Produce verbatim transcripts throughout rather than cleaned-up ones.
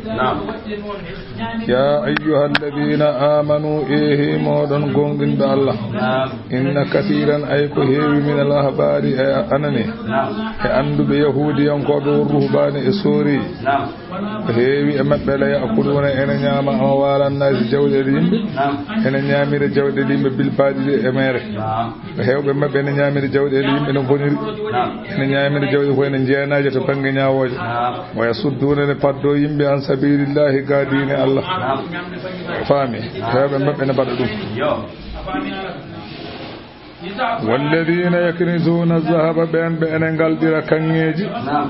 نعم. يا أيها الذين آمنوا, eehi mooɗon gooŋɗinɓe Allah. نعم. إن كثيرا, ay ko heewi, من الأحبار, e anani, نعم. e annduɓe yahuudiyankooɓe, والرهبان, e soori. نعم. Ko heewi e maɓɓe, ليأكلون, ene ñaama, أموال الناس, jawɗeele yimɓe. نعم. Ene ñaamira jawɗeele yimɓe بالباطل, e meere. نعم. Ko heewɓe maɓɓe ene ñaamira jawɗeele yimɓe no boniri. نعم. Ene ñaamira jawɗi fof ene njeenaaje to bannge ñaawooje. نعم. ويصدون, ene paddoo yimɓe, عن سبيل الله, gaa diine Allah. نعم. Faami, heewɓe maɓɓe ene mbaɗa ɗum. Yo. والذين يكنزون الذهب, ɓeen ɓe ene ngalɗira kaŋŋeeji. نعم.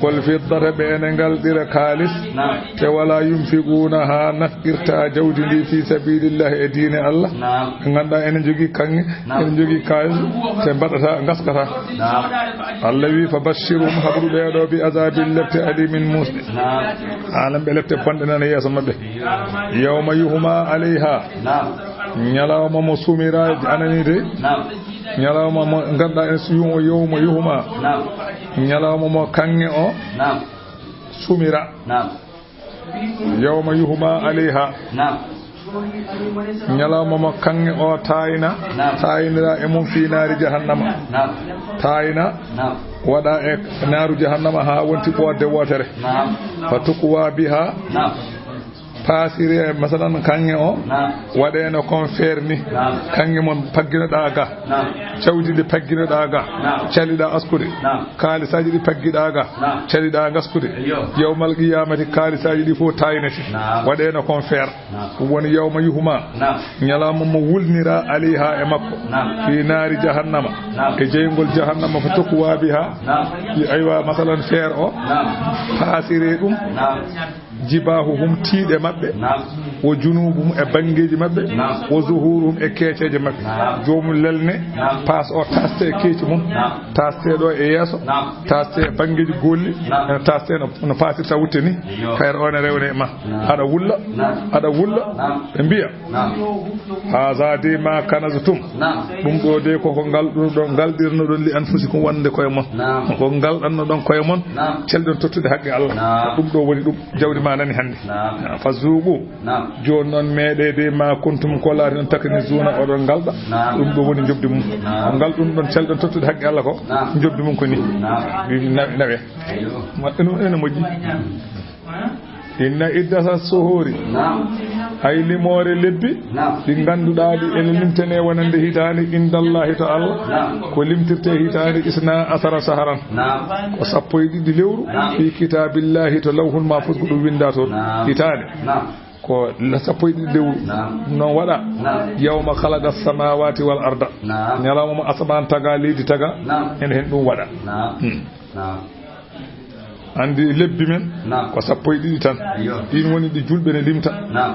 والفضة, ɓe ene ngalɗira kaalis. نعم. Te ولا ينفقونها, naqqirta jawdi ndi, في سبيل الله, e diine Allah. نعم. Ɓe ngannduɗaa ene njogii kaŋŋe, نعم. ene njogii kaalis, te mbaɗata, ngaskata. نعم. Allah wi, فبشرهم, habru ɓee ɗoo, بعذاب, lepte, أليم, muusɗe. نعم. Alam ɓe lepte bonɗe nana yeeso maɓɓe. يوم يحمى عليها. نعم. Ñalawma mo sumira, anani de. نعم. Ñalawma mo ngannduɗaa en, يوم, يوم يحمى. نعم. Ñalawma mo kaŋŋe o نعم. sumira. نعم. يوم يحمى عليها. نعم. Ñalawma mo kaŋŋe o taayna, نعم. taaynira e mum في نار جهنم. نعم. Taayna, نعم. waɗa e naaru jahannama haa wonti ɓoodde wootere. نعم. فتكوى بها. نعم. Paasire, masalan, kaŋŋe o نعم. waɗeeno kon feer ni. نعم. Kaŋŋe mon pagginoɗaa ga. نعم. Jawdi ndi pagginoɗaa ga. نعم. Caliɗaa askude. نعم. Kaalisaaji ɗi paggiɗaa ga. نعم. Caliɗaa ngaskude. Iyo. Yawmal qiyaamati, kaalisaaji ɗi fof taaynete. نعم. Waɗeeno kon feer. نعم. Ɗum woni يوم يحمى. نعم. Ñalawma mo wulnira عليها, e makko. نعم. في نار جهنم. نعم. E jeyngol jahannama, فتكوى بها. نعم. Aywa, masalan, feer o. نعم. Paasire ɗum. نعم. جباههم, tiiɗe maɓɓe. نعم. وجنوبهم, e banngeeji maɓɓe. نعم. وظهورهم, e keeceeje maɓɓe. نعم. Joomum lelne, نعم. Paas o taaste e keeci mum. نعم. Taaste ɗo e yeeso. نعم. Taaste e banngeeji golle. نعم. Ene taaste no, no paasirta wutte ni. Iyo. Feer o ne rewne e ma. نعم. Aɗa wulla, نعم. Aɗa wulla. نعم. Ɓe mbiya, نعم. هذا de ما كنزتم. نعم. Ɗum ɗo de ko, ko ngal, ɗum ɗo ngalɗirnoɗon لأنفسكم, wonande koye mon. نعم. Ko ngalɗannoɗon koye mon. نعم. Celɗon tottude haqqe Allah. نعم. Ɗum ɗo woni ɗum. Jawdi ma nani hannde. نعم. فذوقوا. نعم. Jooni noon meeɗee de ما كنتم, ko laati noon, تكنزون, oɗon ngalɗa. نعم. Ɗum ɗo woni njoɓdi mum. نعم. Ko ngalɗon ɗon, celɗon tottude haqqe Allah ko. نعم. Njoɓdi mum ko ni. نعم. Wi nawe, nawe. Aywa. Mo-, ene, ene moƴƴi. إن عدة الشهور. نعم. Hay limoore lebbi. نعم. Ɗi ngannduɗaa ɗi ene limtane wonande hitaande, عند الله, to Allah. نعم. Ko limtirte hitaande, اثنا عشر شهرا. نعم. Ko sappo e ɗiɗi lewru. نعم. في كتاب الله, to Lawhul Mahfuz ko ɗum winndaa toon. نعم. Hitaande. نعم. Ko la-, sappo e ɗiɗi lewru. نعم. Noon waɗa. نعم. يوم خلق السماوات والأرض. نعم. Ñalawma mo asamaan taga, leydi taga. نعم. Ene heen ɗum waɗa. نعم. Hmm. نعم. Anndi lebbi men, نعم. Ko sappo e ɗiɗi tan. Iyo. Ɗiin woni ɗi julɓe ne limta. نعم.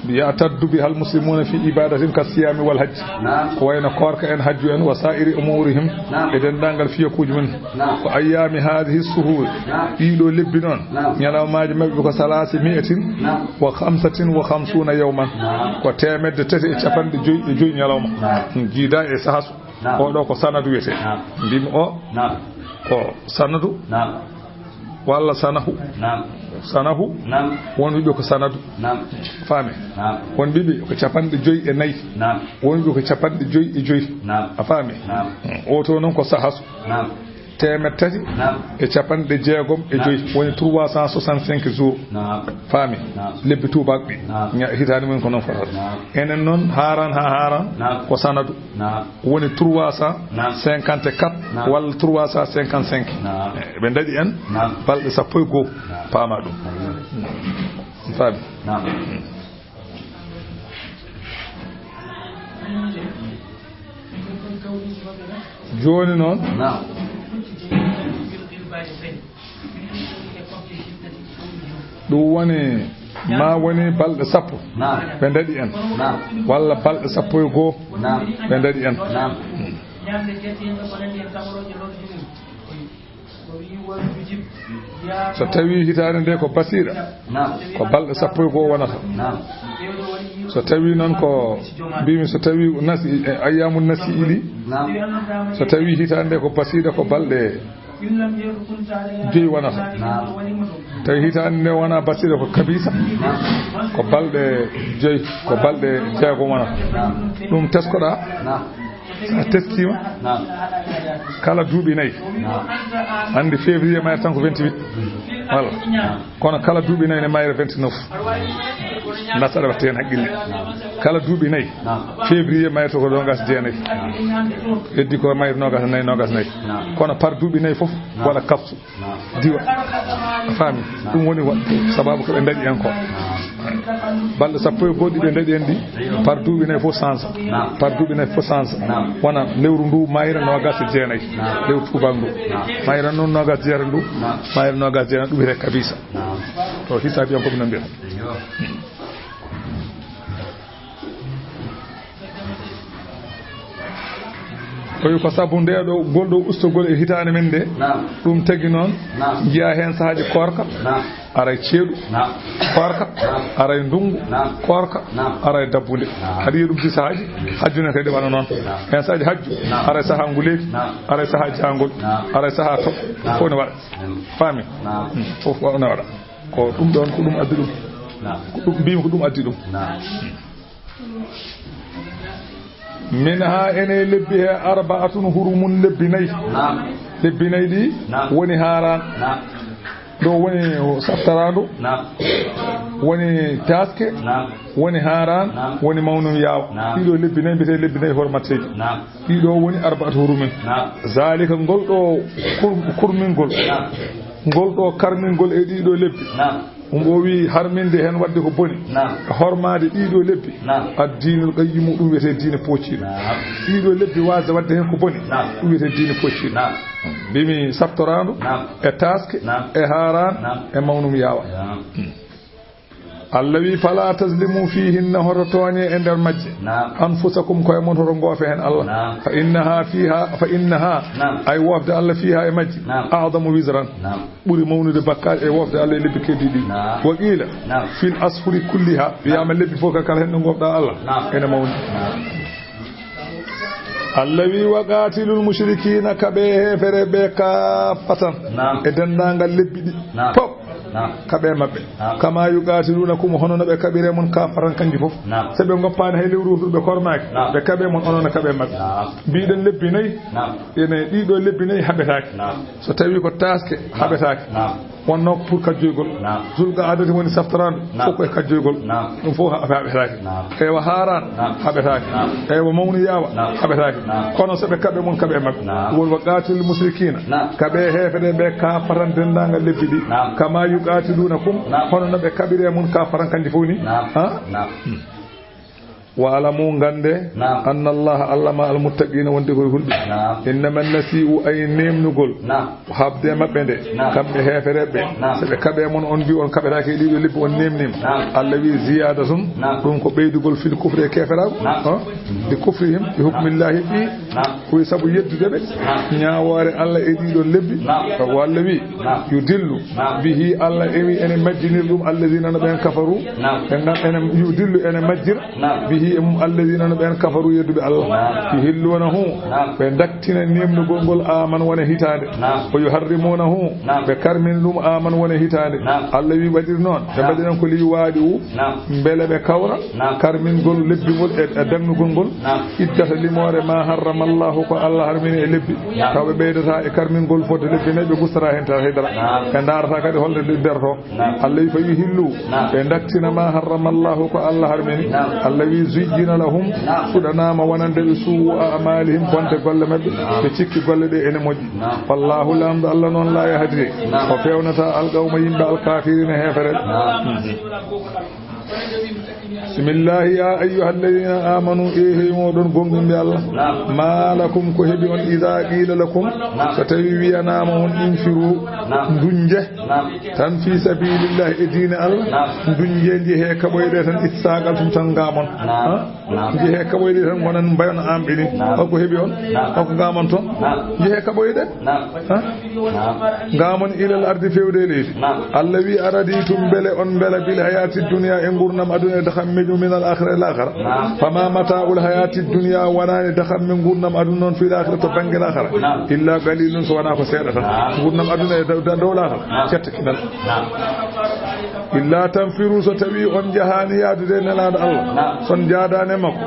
يعتد بها المسلمون في عبادتهم كالصيام والحج. نعم. Ko wayno koorka en, hajju en, وسائر أمورهم. نعم. E denndaangal fiyakuuji men. نعم. وأيام هذه الشهور. نعم. Ɗii ɗoo lebbi noon. نعم. Ñalawmaaji maɓɓe ko ثلاثمائة. نعم. وخمسة وخمسون يوما. نعم. Ko teemedde tati e capanɗe joy e joy ñalawma. نعم. Jiida e sahaa. Naam. Oo ɗoo ko sanadu wiyetee. Naam. Mbimi o, naam, ko sanadu. Naam. Walla sanahu. Naam. Sanahu. Naam. Won wiɓe ko sanadu. Naam. Faami? Naam. Won mbiɓe ko capanɗe joy e nayi. Naam. Won wiɓe ko capanɗe joy e joy. Naam. A faami? Naam. Hmm. Oo to noon ko sahasu. Naam. Teemeɗɗe tati, naam, e capanɗe jeegom e joy, naam, woni trois cent soixante-cinq jours. Naam. Faami? Naam. Lebbi tuubaaɓe. Naam. Ña-, hitaande mum ko noon fotata. Naam. Enen noon, haaran haa haaran, naam, ko sanadu. Naam. Woni trois cent cinquante-quatre, naam, walla trois cent cinquante-cinq. Naam. Eh, ɓe ndaɗi en, naam, balɗe sappo e goo. Naam. Paama ɗum. Naam. Faami? Naam. Jooni noon, naam, ɗum woni, ma woni balɗe sappo, naam, ɓe ndaɗi en, naam, walla balɗe sappo e goo, naam, ɓe ndaɗi en. Naam. So tawii hitaande nde ko basiiɗa, naam, ko balɗe sappo e goo wonata. Naam. So tawii noon ko, mbimi, so tawii nasi, e ayyaamu nasi ili, naam, so tawii hitaande nde ko basiiɗa, ko balɗe Joyi wonata. Naam. Tawi hitaande nde wona battiɗo ko kabisa. Naam. Ko balɗe joyi, ko balɗe jeego wonata. Naam. Ɗum teskoɗa. Naam. Sa teskima. Naam. Kala duuɓi nayi. Naam. Andi février mayata tan ko vingt-huit. Wala. Naam. Kono kala duuɓi nayi ne mayra vingt-neuf. Nasaɗa watte hen haqqille. Kala duuɓi nayi. Naam. Février mayra ko nogas jeenayi. Naam. Heddi ko mayra nogas nayi, nogas nayi. Naam. Kono par duuɓi nayi fof. Naam. Waɗa kapsu. Naam. Diwa. A faami? Naam. Ɗum woni wa-, sababu ko ɓe ndaɗi en ko. Naam. Balɗe sappo e goɗɗi ɓe ndaɗi en ɗi. Par duuɓi nayi fof change. Naam. Par duuɓi nayi fof change. Naam. Wona lewru ndu mayra nogas e jeenayi. Naam. Lewru tubaak ndu. Naam. Mayra noon nogas jeetati ndu. Naam. Mayra nogas jeenayi ɗum wiyete kabisa. Naam. To hisabiyankoɓe no mbiyata. Eyyo. Koy ko sabu nde ɗo, gol ɗo ustogol e hitaande men nde. Naam. Ɗum tagi noon. Naam. Njiya heen sahaaji koorka. Naam. Aray ceeɗu. Naam. Koorka. Naam. Aray ndunngu. Naam. Koorka. Naam. Aray dabbunde. Naam. Aɗa yiya ɗum si sahaaji. Hajju ne kadi waɗa noon. Naam. Heen sahaaji hajju. Naam. Aray sahaa nguleeki. Naam. Aray sahaa jaangol. Naam. Aray sahaa toɓɓo. Naam. Fof ne waɗa. Naam. Hmm. Fof waɗa ne waɗa. Ko ɗum ɗoon, ko ɗum addi ɗum. Naam. Ko ɗum mbimi, ko ɗum addi ɗum. Naam. Min ha ene lebbi he arbaatun hurumun, lebbi nayi. Naam. Lebbi nayi ɗi. Naam. Woni haaraan. Naam. Ɗo woni saftaraandu. Naam. Woni taaske. Naam. Woni haaraan. Naam. Woni mawnum yaawa. Naam. Ɗiɗo lebbi nayi mbiyetee lebbi nayi hormateeji. Naam. Ɗiɗo woni arbaatu hurumin. Naam. Zalika, ngol ɗo kur-, kurmingol. Naam. Ngol ɗo karmingol e ɗiɗo lebbi. Naam. Ɗum o wi harminde heen waɗde ko boni. Naam. Hormaade ɗiɗo lebbi. Naam. Ad-diinul qayyimu, ɗum wiyetee diine pocciiɗo. Naam. Ɗiɗo lebbi waasde waɗde heen ko boni. Naam. Ɗum wiyetee diine pocciiɗo. Naam. Mbimi saftoraandu. Naam. E taaske. Naam. E haaraan. Naam. E mawnum yaawa. Naam. Allah wi, "Fala tazlimu fihinna, hoto tooñe e nder majje. Naam. Anfusakum, koye mon, hoto ngoofe heen Allah. Naam. Fa innaha fiha, fa innaha, naam, ay wofde Allah fiha e majje. Naam. A'zamu wizran, naam, ɓuri mawnude bakkaat e wofde Allah e lebbi keddi ɗi." Naam. Wa qila, naam, fil ashhuri kulliha, wiyama lebbi fof ka kala heen ɗo ngoofɗa Allah, naam, ene mawni. Naam. Allah wi, "Wa qatilul mushrikina, kaɓe heefere ɓe kaffatan." Naam. E denndaangal lebbi ɗi, naam, pop. Naam. Kaɓe maɓɓe. Naam. Kama yuqatilunakum, hono no ɓe kaɓire mon kaffatan kanji fof. Naam. Se ɓe ngoppaani hay lewru woturu ɓe kormaaki. Naam. Ɓe kaɓe mon, onon no kaɓe maɓɓe. Naam. Mbiɗen lebbi nayi. Naam. Ene ɗiɗo lebbi nayi haɓetaaki. Naam. So tawi ko taaske, naam, haɓetaaki. Naam. Wonno pour kajjoygol. Naam. Zulqa'adati woni saftarandu. Naam. Fof ko e kajjoygol. Naam. Ɗum fof ha-, haɓetaaki. Naam. Eywa, haaraan, naam, haɓetaaki. Naam. Eywa, mawnu yaawa, naam, haɓetaaki. Naam. Kono so ɓe kaɓe mon, kaɓe maɓɓe. Naam. Won wa qatilul mushrikina. Naam. Kaɓe heefere ɓe kaffatan denndaangal lebbi ɗi. Naam. Kama yuqatilunakum, naam, hono no ɓe kaɓire mon kaffatan kanji fof ni. Naam. Ha? Naam. Wa alamu, ngannde, naam, anna Allaha, Allah ma almuttaqina, wonde koye hulɓe. Naam. Innama nasi'u, ay neemnugol. Naam. Ko haɓde e maɓɓe nde, naam, kamɓe heefereɓe, naam, so ɓe kaɓe mon, on mbi on kaɓetaake e ɗiɗo lebbi, on neemnima. Naam. Allah wi, ziyadatun, naam, ɗum ko ɓeydugol fil kufri e keeferaagu. Naam. Ha? Bi kufrihim, bi hukmillahi, ɗi, naam, ko sabu yeddude ɓe, naam, ñaawoore Allah e ɗiɗo lebbi. Naam. Ko Allah wi, naam, yudillu, naam, bihi, Allah ewi ene majjinir ɗum, alladina no ɓen kafaru. Naam. Ɓe ngam ene yudillu, ene majjira. Naam. Bihi, e mum, alladina no ɓen kafaru yedduɓe Allah. Naam. Yuhillunahu, naam, ɓe daktina nemnugol ngol aman wona hitaande. Naam. Wa yuharrimunahu, naam, ɓe karmina ɗum aman wona hitaande. Naam. Allah wi waɗir noon, ɓe, naam, mbaɗiran ko liyu waaɗi u, naam, mbele ɓe kawra, naam, karmingol lebbi ngol e, e dagnugol ngol. Naam. Iddata limoore ma harrama Allahu, ko Allah harmini e lebbi. Naam. Taw ɓe ɓeydata e karmingol fodde lebbi nayi, ɓe gustata heen tan haydara. Naam. Ɓe ndaarata kadi holde nde darto. Naam. Allah wi fa yuhillu, naam, ɓe daktina ma harrama Allahu, ko Allah harmini. Naam. Allah wi zuyyina lahum, naam, fuɗanaama wonande ɓe suu'u a'malihim, bonde golle maɓɓe. Naam. Ɓe cikki golle ɗe ene moƴƴi. Naam. Wallahu, Laamɗo Allah noon, la yahdi, naam, o fewnata alqawma, yimɓe alkafirina, heefere. Naam. Mhm. Bismillahi, ya ayyuhalladhina amanu, e hey moɗon gonɗinɓe Allah. Naam. Ma lakum, ko heɓi on, idha qila lakum, naam, so tawi wiyanaama on, infiru, naam, ndunje, naam, tan fi sabilillahi, e diine Allah, naam, ndunje, njehe kaɓoyɗe tan, issaqaltum, tan ngamon. Naam. Ha? Naam. Njehe kaɓoyɗe tan, ngonan mbayon amɓe ni. Naam. Hoko heɓi on? Naam. Hoko ngamon ton? Naam. Njehe kaɓoyɗe? Naam. Ha? Naam. Ngamon ilal ardi, fewde e leydi. Naam. Allah wi, araditum, mbele on mbela, bil hayati dunya, e Nguurndam aduna e dakammeeji mum, min al akhira e laakara. Fama mata'ul hayati dunya, wonani dakamme nguurndam aduna noon fi laakara to bannge laakara. Illa qalilun, so wona ko seeɗa tan. Nguurndam aduna e dow, dow laakara. Cetta kinal. Illa tanfiru, so tawi on jahani yaadude e Nelaaɗo Allah. Son jaadani e makko.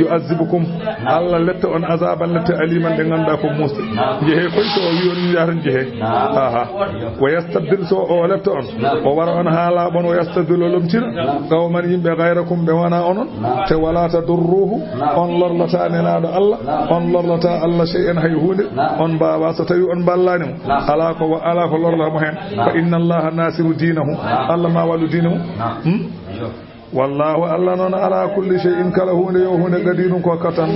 Yu'azzibukum. Allah letta on azaban lette aliman ɗe ngannduɗaa ko muusɗe. Jehee koy so o wi on yahata jehee. Aha. Wa yastabdil, so o letta on. O wara on haa laaɓon, wa yastabdil o lomtina. Qawman yimɓe ghayrakum ɓe wona onon. Te wala tadurruhu, on lorlata Nelaaɗo Allah. On lorlata Allah shay'an hay huunde. On mbaawa so tawi on mballani mo. Ala ko wa-, ala ko lorla mo heen. Fa inna Allaha nasiru dinahu. Allah ma wallu diina mum. Hmm? Wallahu, Allah noon, ala kulli shay'in, kala huunde yo huunde, qadirun ko kattan.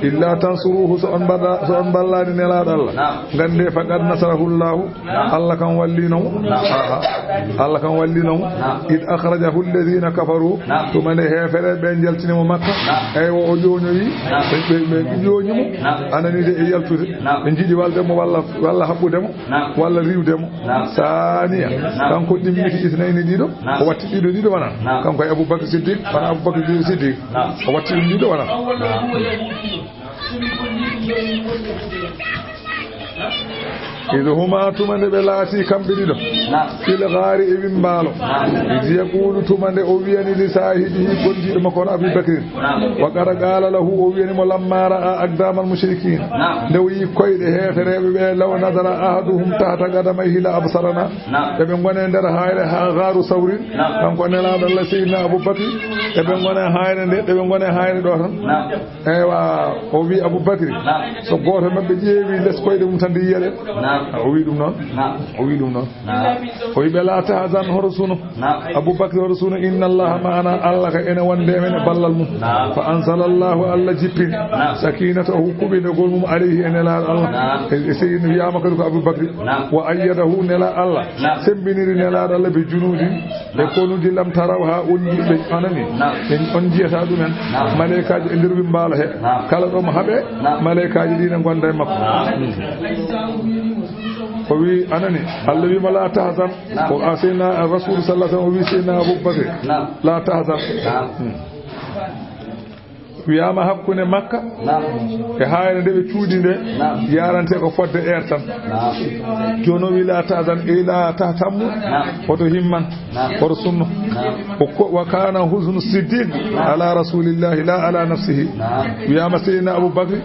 Illa tansuruhu, so on mbaɗa, so on mballani Nelaaɗo Allah. Gannde faqad nasarahu Allahu, Allah kan wallino mo. Aha. Allah kan wallino mo. Id akhrajahu alladhina kafaru, tuma nde heefere ɓe jaltini mo Makka. Eywa, o ƴooñoyi, ɓe, ɓe, ɓe ƴooñi mo. Anani de e yaltude. Ɓe njiɗi walde mo walla, walla haɓɓude mo, walla riiwde mo. Saaniya, kanko ɗimmiti isnayni ɗiɗo, o watti ɗiɗo ɗiɗo wona. Kanko e Abubakar Siddiq, wona Abubakar Siddiq. O watti ɗum ɗiɗo wona. Id huma, tuma nde ɓe laati kamɓe ɗiɗo. Fil ghaari, e wimbaalo. Id yaqulu, tuma nde o wiyani li saahibihi, gondiiɗo makko on Abi Bakrin. Wa qad qaala lahu, o wiyani mo lamma ra'a aqdamal mushrikiin. Nde o yi koyɗe heefereeɓe ɓe, law nadara ahaduhum tahta qadamayhi la absarana. Eɓe ngone nder hayre ha gaaru Sawrin. Kanko Nelaaɗo Allah Seydina Abu Bakri. Eɓe ngone hayre nde, eɓe ngone hayre ɗo tan. Eywa, o wi Abu Bakri, so gooto maɓɓe ƴeewi les koyɗe mum tan nde yiya ɗen. O wi ɗum noon. O wi ɗum noon. O wi ɓe, "La tahzan, hoto suno." Abu Bakri, hoto suno, "Inna Allaha ma'ana, Allah ka ene wonde e men e ballal mum." Fa anzala Allahu, Allah jippini, sakinatahu, kuɓinegol mum, alayhi, e Nelaaɗo Allah. E, e Seydina wiyama kadi ko Abu Bakri. Wa ayyadahu, Nela Allah sembiniri Nelaaɗo Allah, bi junudin, e konuji lam tarawha, on jiɓe, anani, en on jiyata ɗumen, malaykaaji e nder wimbaalo he. Kala ɗo mo haɓe, malaykaaji ɗi ne gonda e makko. O wi, anani, Allah wi mo, "La tahzan." O a Seydina Rasul sallallahu alaihi wasallam, o wi Seydina Abu Bakr, "La tahzan." Wiyama hakkunde Makka e hayre nde ɓe cuuɗi nde, yarante ko fodde air tan. Jooni o wi, "La tahzan", ey, "La tahtammu." Hoto himman, hoto sunno. O ko, "Wa kana huznu Siddiq ala Rasulillahi la ala nafsihi." Wiyama Seydina Abu Bakri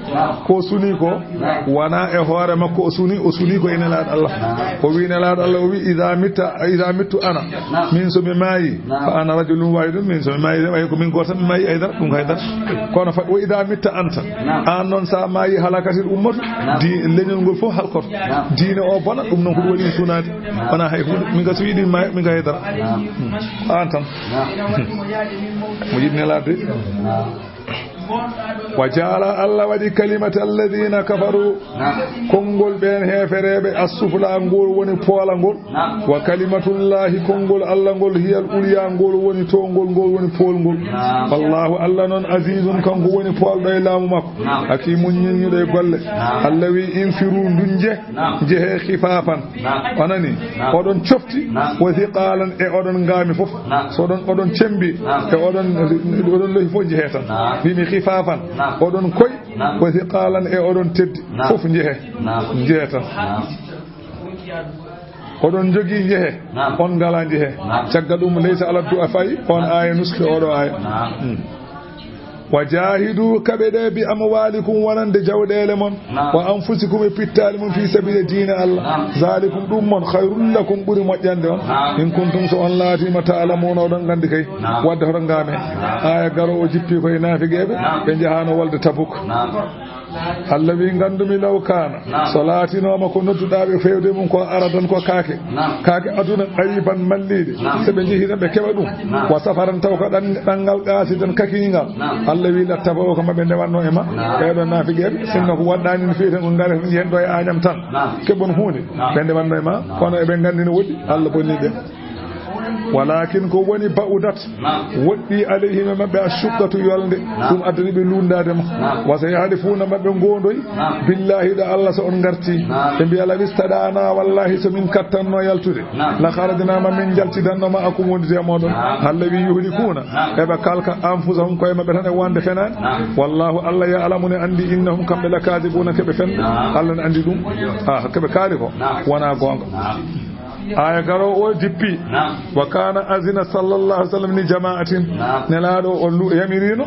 ko suni ko, wona e hoore makko o suni, o suni ko e Nelaaɗo Allah. O wi Nelaaɗo Allah, o wi, "Idha mitta, idha mittu ana." Min so mi maayi, fa ana rajulun wahidun, min so mi maayi, way ko min gooto tan mi maayi, ay dara, ɗum ko ay dara. Kono fa, "Wa idha mitta anta." An noon sa maayi, halakatil ummatu, di leñol ngol fof halkoto. Diine o bona, ɗum noon ko ɗum waɗi sunaade. Wona hay huunde. Min ga so yiɗi maayi, min ga ay dara. An tan. Mo yiɗi Nelaaɗo. Wa jaala, Allah waɗi, kalimata alladhina kafaru, konngol ɓeen heefereeɓe, assufla, ngol woni poolangol. Wa kalimatullahi, konngol Allah ngol, hiyal ulya, ngol woni towngol, ngol woni poolngol. Wallahu, Allah noon, azizun, kanko woni poolɗo e laamu makko. Hakimun, ñiŋñuɗo e golle. Allah wi, infiru, ndunje, njehe, khifafan. Onani, oɗon cofti, wa thiqalan, e oɗon ngaami fof. So oɗon, oɗon cembi, e oɗon, oɗon lohi fof njehe tan. Mbimi khifafan, oɗon koy, wa thiqalan, e oɗon teddi, fof njehe. Njehe tan. Oɗon jogii njehe, on ngala njehe. Caggal ɗum, laysa ala du'afai, on aaya nuski oɗo aaya. Hmm. Wa jahidu, kaɓe ɗe, bi amwalikum, wonande jawɗeele mon, wa anfusikum, e pittaali mon, fi sabili diina Allah. Zalikum, ɗum mon, khairul lakum, ɓuri moƴƴande on. In kuntum, so on laatima, ta'lamuna, oɗon nganndi kay. Wadde hoto ngaame. Aaya garoowo jippi ko e naafigeeɓe, ɓe njahano wolde Tabuk. Allah wi, nganndumi, law kaana, so laatinooma ko nodduɗaa ɓe feewde mum ko aradan ko kaake, kaake aduna, qariban, malliiɗe, so ɓe njehi tan ɓe keɓa ɗum, wa safaran, taw ko ɗan-, ɗanngal qaasidan kakiingal, Allah wi, lattabaw, ko maɓe ndewanno e ma, ɓeeɗo naafigeeɓe, sinno ko waɗɗaani no feewi tan, on ngari tan, yen ɗo e Añam tan, keɓon huunde, ɓe ndewanno e ma, kono eɓe nganndi no woɗɗi, Allah bonni ɓe. Walakin ko woni ba'udat, woɗɗi alayhim e maɓɓe ashuqqatu yolnde, ɗum addani ɓe luundaade ma. Wa sayahlifuuna maɓɓe ngoondoy, billahi ɗo Allah so on ngarti. Ɓe mbiya law istada'na, wallahi so min kattanno yaltude, la kharajna ma min jaltidanno ma'akum wondude e mooɗon. Allah wi yuhlikuuna, eɓe kalka anfusahum koye maɓɓe tan e wonde fenaani. Wallahu Allah ya'lamu ne anndi innahum kamɓe la kaadibuuna keɓe fenɓe. Allah ne anndi ɗum. Ah, keɓe kaali ko wona goonga. Aya garoowo o jippi. Wa kana azina sallallahu alaihi wasallam li jama'atin. Nelaaɗo o lu-, yamiriino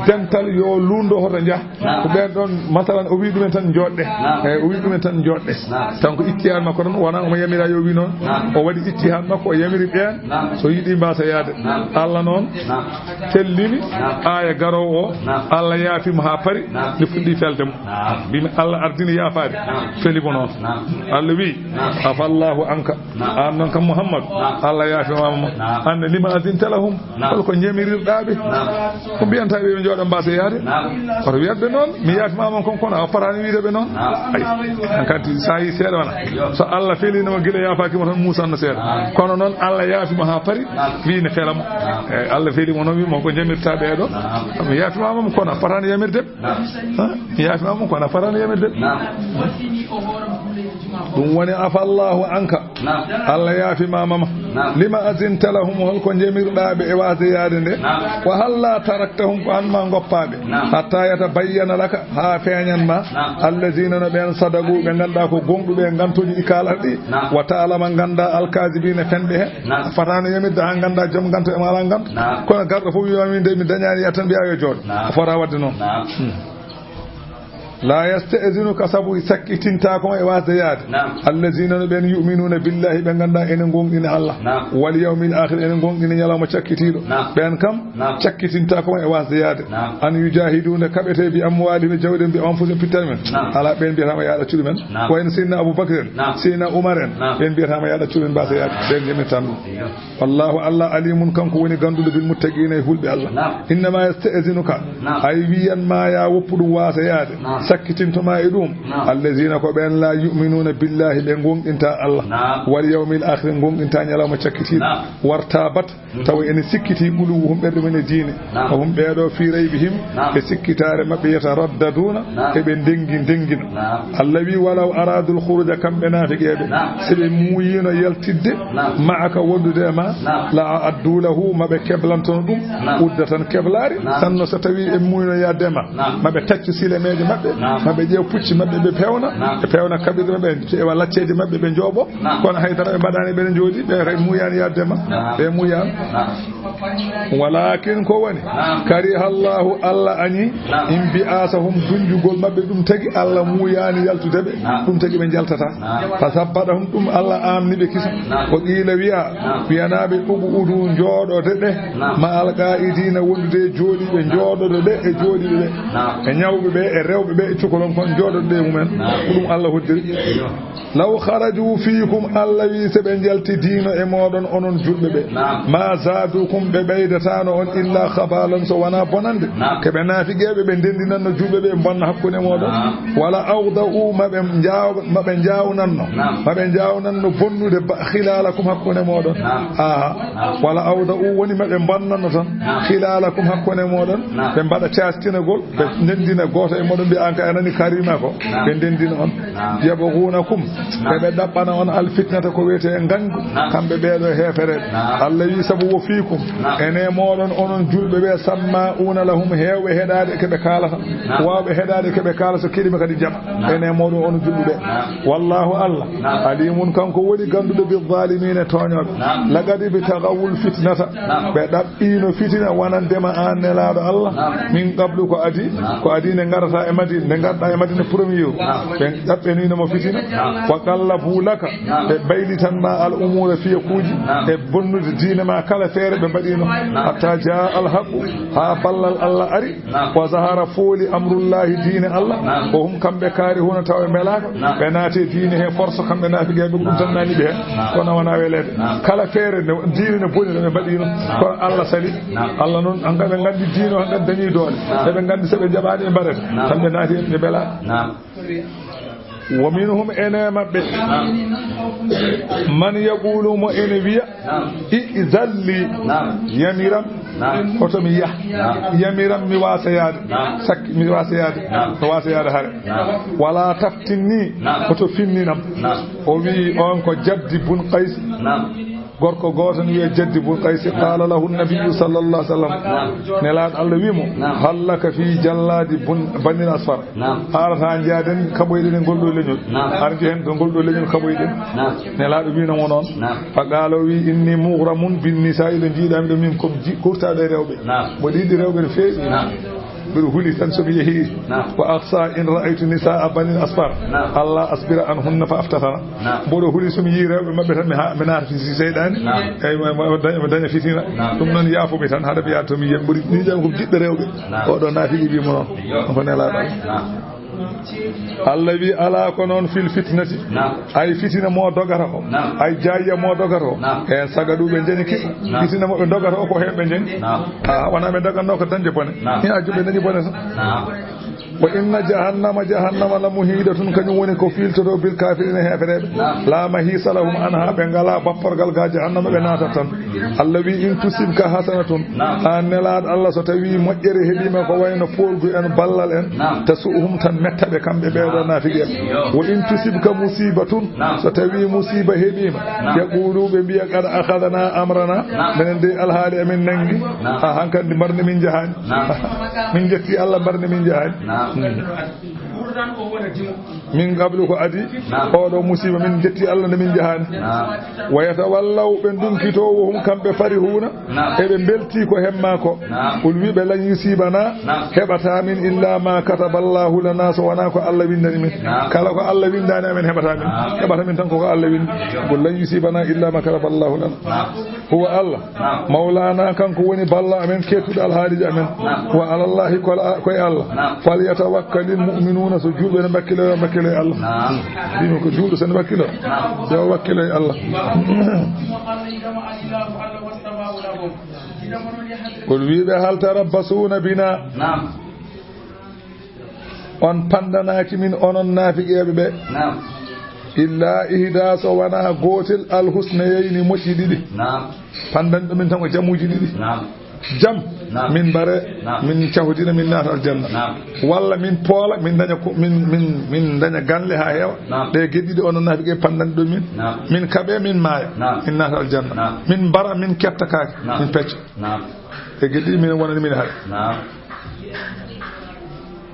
dental yo luundo hoto njah. Ko ɓen ɗon, masalan, o wi ɗumen tan jooɗɗe. Eyi, o wi ɗumen tan jooɗɗe. Tan ko ijtihaad makko tan, wona omo yamira yo wi noon. O waɗi ijtihaad makko, o yamiri ɓeen, so yiɗi mbasa yaade. Allah noon tellini aya garoowo o, Allah yaafi mo haa pari, nde fuɗɗi felde mo. Mbimi Allah ardini yaafaade, feli mo noon. Allah wi, afallahu anka. An noon kam Muhammad, Allah yaafimaama mo. An ne, lima azinta lahum, hol ko njamirirɗaa ɓe? Ko mbiyanta ɓe ɓe njooɗa mbasa yaade? Oto wiyat ɓe noon, mi yaafimaama kon, kono a fotaani wiide ɓe noon. Ay, an kadi so a yi seeɗa wona. So Allah feliino mo gila yaafaaki mo tan, muusanno seeɗa. Kono noon Allah yaafi mo haa pari, wi ne fela mo. Eyi, Allah feli mo noon, wi mo ko njamirta ɓee ɗo. Mi yaafimaama mo, kono a fotaani yamirde. Ha? Mi yaafimaama mo, kono a fotaani yamirde. Ɗum woni afallahu anka. Allah yaafimaama ma. Lima azinta lahum, hol ko njamirɗaa ɓe e waasde yaade nde? Wa halla taraktahum, ko an ma ngoppaa ɓe. Hatta yatabayyana laka, haa feeñan ma. Allazina, no ɓeen, sadaqu, ɓe ngannduɗaa ko goongɗuɓe e ngantooji ɗi kaalata ɗi. Wa ta'lama, ngannda, alkazibina, fenɓe he. A fotaano yamirde haa ngannda joom nganto e ma alaa nganto. Kono garɗo fof wiya min de mi dañaani, yah tan mbiya yo jooɗo. A fota waɗde noon. Hmm. La yasta'zinuka, sabu sakkitintaako ma e waasde yaade. Allazina, no ɓeen, yu'minuna billahi, ɓe ngannduɗaa ene ngoongɗina Allah. Wal yawmil akhir, ene ngoongɗina ñalawma cakkitiiɗo. Ɓeen kam, cakkitintaako ma e waasde yaade. An yujahiduna, kaɓete bi amwalihim, e jawɗi mum, bi anfusihim, pittani men. Alaa, ɓeen mbiyataama yo a ɗaccu ɗumen. Ko en Seydina Abubakar en, Seydina Umar en, ɓeen mbiyataama yo a ɗaccu ɗumen mbasa yaade. Ɓeen njamirtan ɗum. Wallahu, Allah, alimun, kanko woni gannduɗo, bil muttaqina, e hulɓe Allah. Innama yasta'zinuka, ay wiyan ma ya woppu ɗum waasa yaade. Sakkitintoma e ɗum. Allazina, ko ɓeen, la yu'minuna billahi, ɓe goongɗinta Allah. Wal yawmil akhir, goongɗinta ñalawma cakkitiiɗo. Wartabat, tawa ene sikkiti, qulubuhum, ɓerɗe mum e diine. Ko hum ɓeeɗo, fi raybihim, e sikkitaare maɓɓe, yataraddaduna, eɓe ndengi ndengina. Allah wi, walaw aradul khuruja, kamɓe naafiqeeɓe, si ɓe muuyino yaltidde, ma'aka, wondude e ma, la a'addu lahu, maɓe keblantono ɗum, uddatan, keblaari, tan no so tawi ɓe muuyino yaadde ma, maɓe taccu silemeeje maɓɓe, maɓe ƴeew pucci maɓɓe, ɓe pewna, ɓe pewna kaɓirɗe maɓɓe, ɓe ƴeewa lacceeje maɓɓe, ɓe njooɓo, kono haydara ɓe mbaɗaani, ɓe ne njooɗi, ɓe kay muuyani yaadde ma, ɓe muuyani. Walakin ko woni, kariha Allahu, Allah añi, inbi'asahum, dunjugol maɓɓe, ɗum tagi Allah muuyani yaltude ɓe, ɗum tagi ɓe njaltata. Fa sabbatahum, ɗum Allah amni ɓe kisa. Ko qiila wiya, wiyanaaɓe, uqudu, njooɗode ɗe, ma alqa'idiina, wondude e jooɗiiɓe, njooɗodo ɗe e jooɗiiɓe ɓe, e ñawɓe ɓe, e rewɓe ɓe, e cukalon kon, njooɗodo ɗe e mumen. Ko ɗum Allah hoddiri. Law kharaju fiikum, Allah wi, si ɓe njaltidiino e mooɗon, onon julɓe ɓe, ma zaadukum, ɓe ɓeydataano on, illa khabalan, so wonaa bonande. Ko ɓe naafiqeeɓe, ɓe ndendinanno julɓe ɓe, bonna hakkunde mooɗon. Wala awda'u, ma ɓe njaaw-, ma ɓe njaawnanno, ma ɓe njaawnanno bonnude ba-, khilalakum, hakkunde mooɗon. Aha. Wala awda'u, woni ma ɓe bonnanno tan, khilalakum, hakkunde mooɗon. Ɓe mbaɗa caastinagol, ɓe ndendina gooto e mooɗon, mbiya, "An ka a nani Karima ko?" Ɓe ndendina on. Yabghunakum, ɓe ɓe ɗaɓɓana on alfitnata, ko wiyetee ngañgu, kamɓe ɓeeɗo heefereɓe. Allah wi, sabu wo fiikum, ene mooɗon onon julɓe ɓe, samma'una lahum, heewɓe heɗaade ke ɓe kaalata, waawɓe heɗaade ke ɓe kaala, so keɗima kadi jaɓa. Ene mooɗon onon julɓe ɓe. Wallahu, Allah, alimun, kanko woni gannduɗo, bi zaalimiina, tooñooɓe. Laqad ibtaghawul fitnata, ɓe ɗaɓɓiino fitina wonande ma, an Nelaaɗo Allah, min qablu, ko adii, ko adii nde ngarata e Madina, nde ngarɗa e Madina premier, ɓe ɗaɓɓaniino mo fitina. Wa qallabu laka, ɓe baylitan ma al umuura, fiyekuuji, e bonnude diine ma kala feere ɓe mbaɗiino. Hatta jaa al haqqu, haa ballal Allah ari, wa zahara, fooli, amrullahi, diine Allah, wa hum, kamɓe, kaarihuuna, tawa ɓe mbelaaka, ɓe naati e diine he force, kamɓe naafiqeeɓe, ko ɗum tan nani ɓe heen, kono wonaa weleede. Kala feere nde diine ne boni, ɓe mbaɗiino, kono Allah sali. Allah noon, hankadi ɓe nganndi diine o, hankadi dañi doole, eɓe nganndi so ɓe jaɓaani ɓe mbarata, kamɓe naati heen ɓe mbelaaka. Wa minhum, ene maɓɓe, man yaqulu, mo ene wiya, i'zan li, yamiram, hoto mi yah, yamiram mi wasa yaade, sakki mi wasa yaade, mi wasa yaade hare. Wala taftinni, hoto finninam. O wi on ko Jaddi bun Qaysi. Gorko gooto ne wiyee Jaddi bun Qaysi, qaala lahu nabiyyu sallallahu alaihi wasallam. Nelaaɗo Allah wi mo, hal laka fi jalladi bun, banil asfar? Haarata njaaden kaɓoyɗen e ngol ɗo leñol. Ar njehen to ngol ɗo leñol kaɓoyɗen. Nelaaɗo wi no mo noon. Fa qaala o wi, inni mughramun bin nisa'i, ɗo njiiɗami ɗo min ko ji-, kurtaaɗo e rewɓe. Mboɗo yiɗi rewɓe no feewi. Mboɗo huli tan so mi yehi. Wa akhsha in ra'aytu nisa'a banil asfar. Alla asbira anhunna fa aftatana. Mboɗo huli so mi yii rewɓe maɓɓe tan mi ha-, mi naata fi seyɗaani. Eyyi, mi, mi, mi daña, mi daña fitina. Ɗum noon yaafumi tan, haɗa mi yaha to mi yiya. Mboɗo ni jam ko jiɗɓe rewɓe. Oɗo naafiki wi mo noon. Ko Nelaaɗo. Allah wi, ala ko noon fil fitnati. Ay fitina mo dogata o. Ay jaayiya mo dogata o. En saga ɗum ɓe njañi kisa. Fitina mo ɓe dogata o ko heen ɓe njañi. A, wona ɓe doganno ko dañde bone. Ni a juɓe dañi bone tan. Wa inna jahannama, jahannama la muhidatun, kañum woni ko filtoto bil kafirina, heefereɓe. La mahisa lahum anha, ɓe ngala bapporgal ga jahannama ɓe natat tan. Allah wi, in tusibka hasanatun, an Nelaaɗo Allah, so tawi moƴƴere heɓima ko wayno polgu en, ballal en, tasu'hum, tan metta ɓe kamɓe ɓeɗo naafiki en. Wa in tusibka musibatun, so tawi musiba heɓima, yaqulu, ɓe mbiya, qad akhadna amrana, minen de alhaali amin nangi, a hankandi mbarni min jahani. Min jetti Allah, mbarni min jahani. Min qablu, ko adi oɗo musiba, min jetti Allah nde min jahani. Wa yatawallaw, ɓe dunkito, wa hum, kamɓe, farihuna, eɓe belti ko hemma ko. Qul, wiɓe, lan yusibana, heɓata min illa ma kataballahu lana, so wona ko Allah windani min. Kala ko Allah windani amen heɓata min. Heɓata min tan ko ko Allah windi. Qul lan yusibana illa ma kataballahu lana. Huwa Allah. Mawlana, kanko woni ballo amen, kettuɗo alhaaliiji amen. Wa alallahi, ko, ko e Allah. Falyatawakkalil mu'minuna, so juulɓe ne wakkilo, yo wakkilo e Allah. Mbimi ko juulɗo so ne wakkilo, yo wakkilo e Allah. Qul, wiɓe, hal tarabbasuna bina. On pandanaaki min, onon naafiqeeɓe ɓe. Naam. Illa ihda, so wona gootel, alhusnayayni, moƴƴi ɗiɗi. Naam. Pandanɗo min tan ko jamuuji ɗiɗi. Naam. Jam, naam, min mbare, naam, min cahodina, min naata aljanna. Naam. Walla min poola, min daña ko, min, min, min daña ganle haa heewa. Naam. Ɗe geɗe ɗiɗi onon naafiqeeɓe pandanɗo min. Naam. Min kaɓe, min maaya. Naam. Min naata aljanna. Naam. Min mbara, min ketta kaake. Naam. Min pecca. Naam. E geɗe ɗiɗi minen wonani min hare. Naam.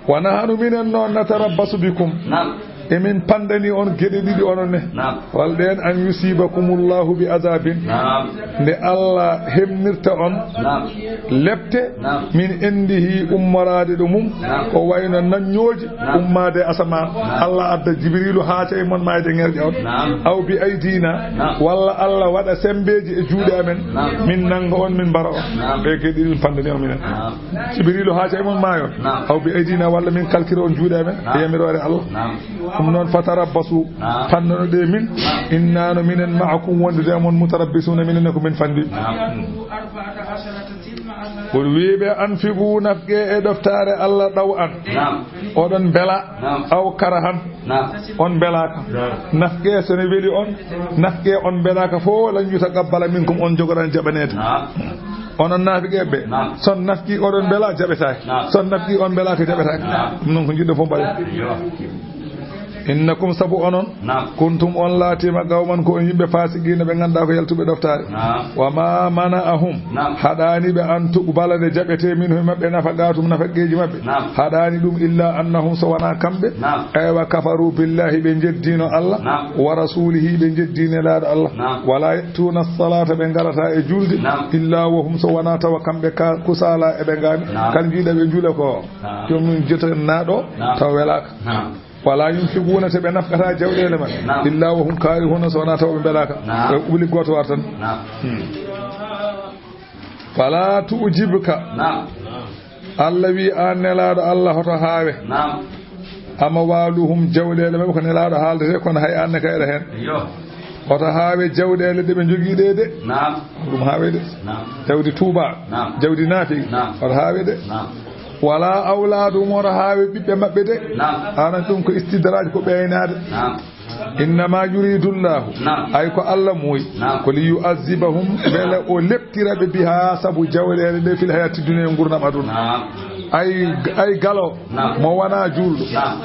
Wa nahanu, minen noon, natarabbasu bikum. Naam. Emin pandani on geɗe ɗiɗi onon ne. Naam. Wal ɗeen, an yusibakumullahu bi azabin. Naam. Nde Allah hemnirta on. Naam. Lepte. Naam. Min indihi, ummoraade ɗo mum. Naam. Ko wayno naññooji. Naam. Ummaade asamaan. Naam. Allah adda Jibriilu haa tawi mon maayde ŋerƴa on. Naam. Aw bi aydina. Naam. Walla Allah waɗa sembeeji e juuɗe amen. Naam. Min nannga on, min mbara on. Naam. Ɓe geɗe ɗiɗi min pandani on minen. Naam. Jibriilu haa tawi mon maayon. Naam. Aw bi aydina, walla min kalkira on juuɗe amen. Naam. E yamiroore Allah. Naam. Ɗum noon, fatarabbasu, naam, panndano ɗe min. Naam. Inna, no minen, ma'akum, wondude e mon, mutarabbisuna, minen ne ko min fandi. Naam. Qul, wiɓe, anfiqu, nafqe e ɗoftaare Allah ɗaw an. Naam. Oɗon mbela, naam, aw karahan. Naam. On mbelaaka. Naam. Nafqe so ne weli on, nafqe on mbelaaka fof, lan yutaqabbala minkum, on jogoɗan jaɓaneede. Naam. Onon naafiqeeɓe ɓe, naam, son nafqi oɗon mbela, jaɓetaake. Naam. Son nafqi on mbelaaka, jaɓetaake. Naam. Ɗum noon ko jiɗɗo fof mbaɗen. Yo. Innakum, sabu onon, naam, kuntum, on laatiima, qawman, ko on yimɓe, fasiqiina, ɓe ngannduɗaa ko yaltuɓe ɗoftaare. Naam. Wa ma mana'ahum, naam, haɗaani ɓe, an tuqbala, nde jaɓetee, minhum, e maɓɓe, nafaqatum, nafaqeeji maɓɓe. Naam. Haɗaani ɗum, illa annahum, so wonaa kamɓe, naam, eywa, kafaru billahi, ɓe njeddiino Allah, naam, wa rasulihi, ɓe njeddii Nelaaɗo Allah. Naam. Wala ya'tuuna salata, ɓe ngarataa e julde, naam, illa wa hum, so wonaa tawa kamɓe ka kusaala eɓe ngaami. Naam. Kala njiiɗa ɓe njuula ko, naam, joomum jota naaɗo, naam, tawa welaaka. Naam. Wala yunfiquuna, te ɓe nafqata jawɗeele maɓɓe, naam, illa wa hum karihuna, so wonaa tawa ɓe mbelaaka. Naam. Ɓe ubli gooto war tan. Naam. Hmm. Fala tu'jibka. Naam. Allah wi, an Nelaaɗo Allah, hoto haawe. Naam. Amwaluhum, jawɗeele maɓɓe, ko Nelaaɗo haaldete, kono hay an ne kayɗa heen. Yo. Hoto haawe jawɗeele ɗe ɓe njogii ɗe de. Naam. Ɗum haawe de. Naam. Jawdi tuuba. Naam. Jawdi naafi. Naam. Hoto haawe de. Naam. Wala awladuhum, wota haawe ɓiɓɓe maɓɓe de. Naam. Aran ɗum ko istidraj, ko ɓeynaade. Naam. Innama yuridu llahu, naam, ay ko Allah muuyi, naam, ko li yu'azzibahum, mbele o leptira ɓe biha, sabu jawleeɗe ɗe, fil hayati dunya, e ngurnam aduna. Naam. Ay, ay galo, naam, mo wona juulɗo. Naam.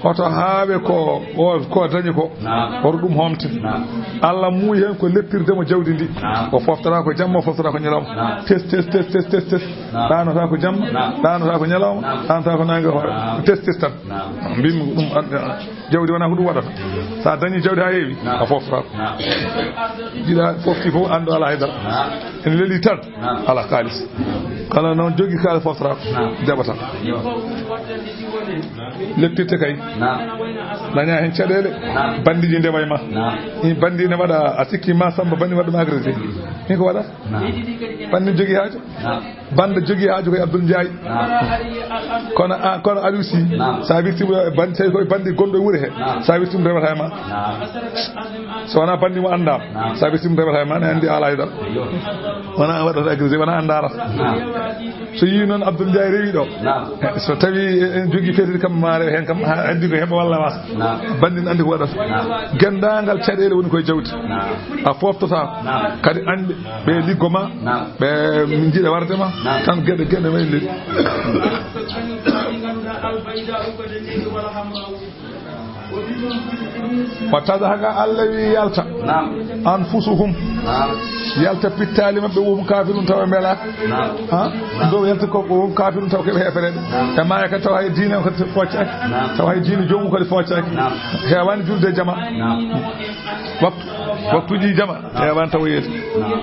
Hoto haawe ko, o, ko dañi ko. Naam. Hoto ɗum homte. Naam. Allah muuyi heen ko leptirde mo jawdi ndi. Naam. O foftata ko jamma, o foftata ko ñalawma. Naam. Tes, tes, tes, tes, tes, tes. Naam. Ɗaanata ko jamma, naam, ɗaanata ko ñalawma, naam, ɗaanata ko naange hoore. Naam. Tes, tes tan. Naam. Mbimi ɗum, an-, jawdi wona ko ɗum waɗata. So a dañi jawdi haa heewi, naam, a foftata. Naam. Jiɗa fofti fof, anndu alaa haydara. Naam. Ene leli tan. Naam. Alaa kaalis. Kala noon jogii kaalis foftata. Naam. Jaɓata. Yo. Leptirte kay. Naam. Daña heen caɗeele. Naam. Banndiji ndewa e ma. Naam. Ɗi banndi ne waɗa, a sikki ma Samba banndi waɗa ma agressé. Min ko waɗa? Naam. Banndi jogii haaju. Naam. Banndi jogii haaju koye Abdoul Ndiaye. Naam. Kono a, kono Aliou Sy, naam, so a wirtiima e banndi, tawi koye banndi gonɗo e wuro he. Naam. So a wirtiima rewata e ma. Naam. So wonaa banndi mo anndaama. Naam. So a wirtiima rewata e ma, ne anndi alaa e dal. Yo. Wonaa waɗata agressé, wonaa anndaara. Naam. So yii noon Abdoul Ndiaye rewi ɗo. Naam. So tawi en jogii feetude kam ma rew heen kam, ha, anndi ko heɓa walla wasa. Naam. Banndi ne anndi ko waɗata. Naam. Genndaangal caɗeele woni koye jawdi. Naam. A foftata. Naam. Kadi anndi ɓe liggo ma. Naam. Ɓe min njiɗa warde ma. Naam. Tan geɗe, geɗe wayi leydi. Wa tazhaqa, Allah wi yalta. Naam. Anfusuhum. Naam. Yalta pittaali maɓɓe, wo hum kafirun, tawa ɓe mbelaaka. Naam. Ha? Naam. Ɗo yalta ko wo hum kafirun, tawa ko ɓe heefereɓe. Naam. E maaya kadi tawa hay diine o kadi foccaaki. Naam. Tawa hay diine joomum kadi foccaaki. Naam. Heewaani julde jama. Naam. Waktu, waktuuji jama. Naam. Heewaani tawa yeeti. Naam.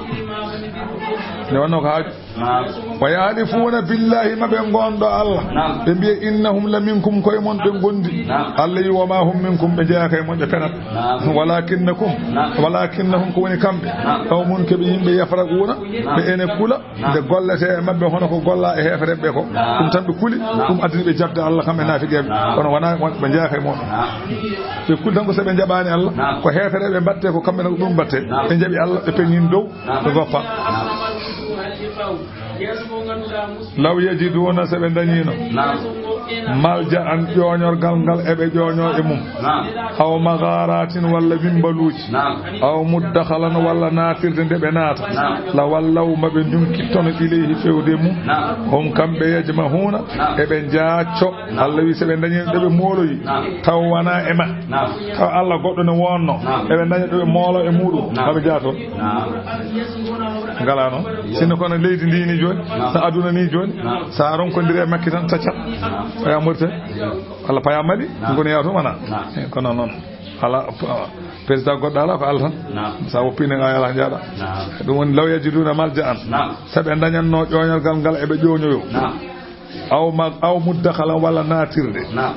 Nde wonnoo ko haaju. Naam. Wa yahlifuuna billahi, ma ɓe ngondo Allah. Naam. Ɓe mbiya, innahum la minkum, koye mon ɓe ngondi. Naam. Allah yi, wa ma hum minkum, ɓe jeyaaka e mon, ɓe penat. Naam. Walakinnakum, naam, walakinnahum, ko woni kamɓe. Naam. Qawmun, ko ɓe yimɓe yafraquuna, naam, ɓe ene kula, naam, nde gollete e maɓɓe hono ko golla e heefereɓe ɓe ko. Naam. Ɗum tan ɓe kuli, naam, ɗum addani ɓe jaɓde Allah kamɓe naafiqeeɓe. Naam. Kono wona won-, ɓe jeyaaka e mon. Naam. Ɓe kuli tan ko so ɓe njaɓaani Allah, naam, ko heefereɓe mbaɗte ko kamɓe ne ko ɗum mbaɗte. Naam. Ɓe njaɓi Allah, ɓe peñin dow, ɓe goppa. Naam. Law yajiduna, so ɓe dañino, naam, malja an, ƴooñorgal ngal eɓe ƴooño e mum, naam, aw magharatin, walla wimbaluuji, naam, aw muddakhalan, walla naatirde nde ɓe naata, naam, la wallaw, ma ɓe ndunkittono, ilayhi, fewde mum, naam, hum, kamɓe, yajmahuna, naam, eɓe njaacco. Naam. Allah wi, so ɓe dañino ɗo ɓe mooloyi, naam, taw wona e ma, naam, taw Allah goɗɗo ne wonno, naam, eɓe daña ɗo ɓe moolo e muɗum, naam, ma ɓe jaato. Naam. Ngala noon. Sinno kono leydi ndi ni jooni, naam, so aduna ni jooni, naam, so a ronkondiri e makki tan taccat. Naam. Paya Mauritanie. Walla paya Mali, naam, ngoni yaha toon wona. Naam. Eh, kono noon. Ala, président goɗɗo ala ko Allah tan. Naam. So a woppi ne a yala jaaɗa. Naam. Ɗum woni law yajiduna malja an. Naam. So ɓe dañanno ƴooñorgal ngal eɓe ƴooñoyo. Naam. Aw ma, aw muddakhalan, walla naatirde. Naam.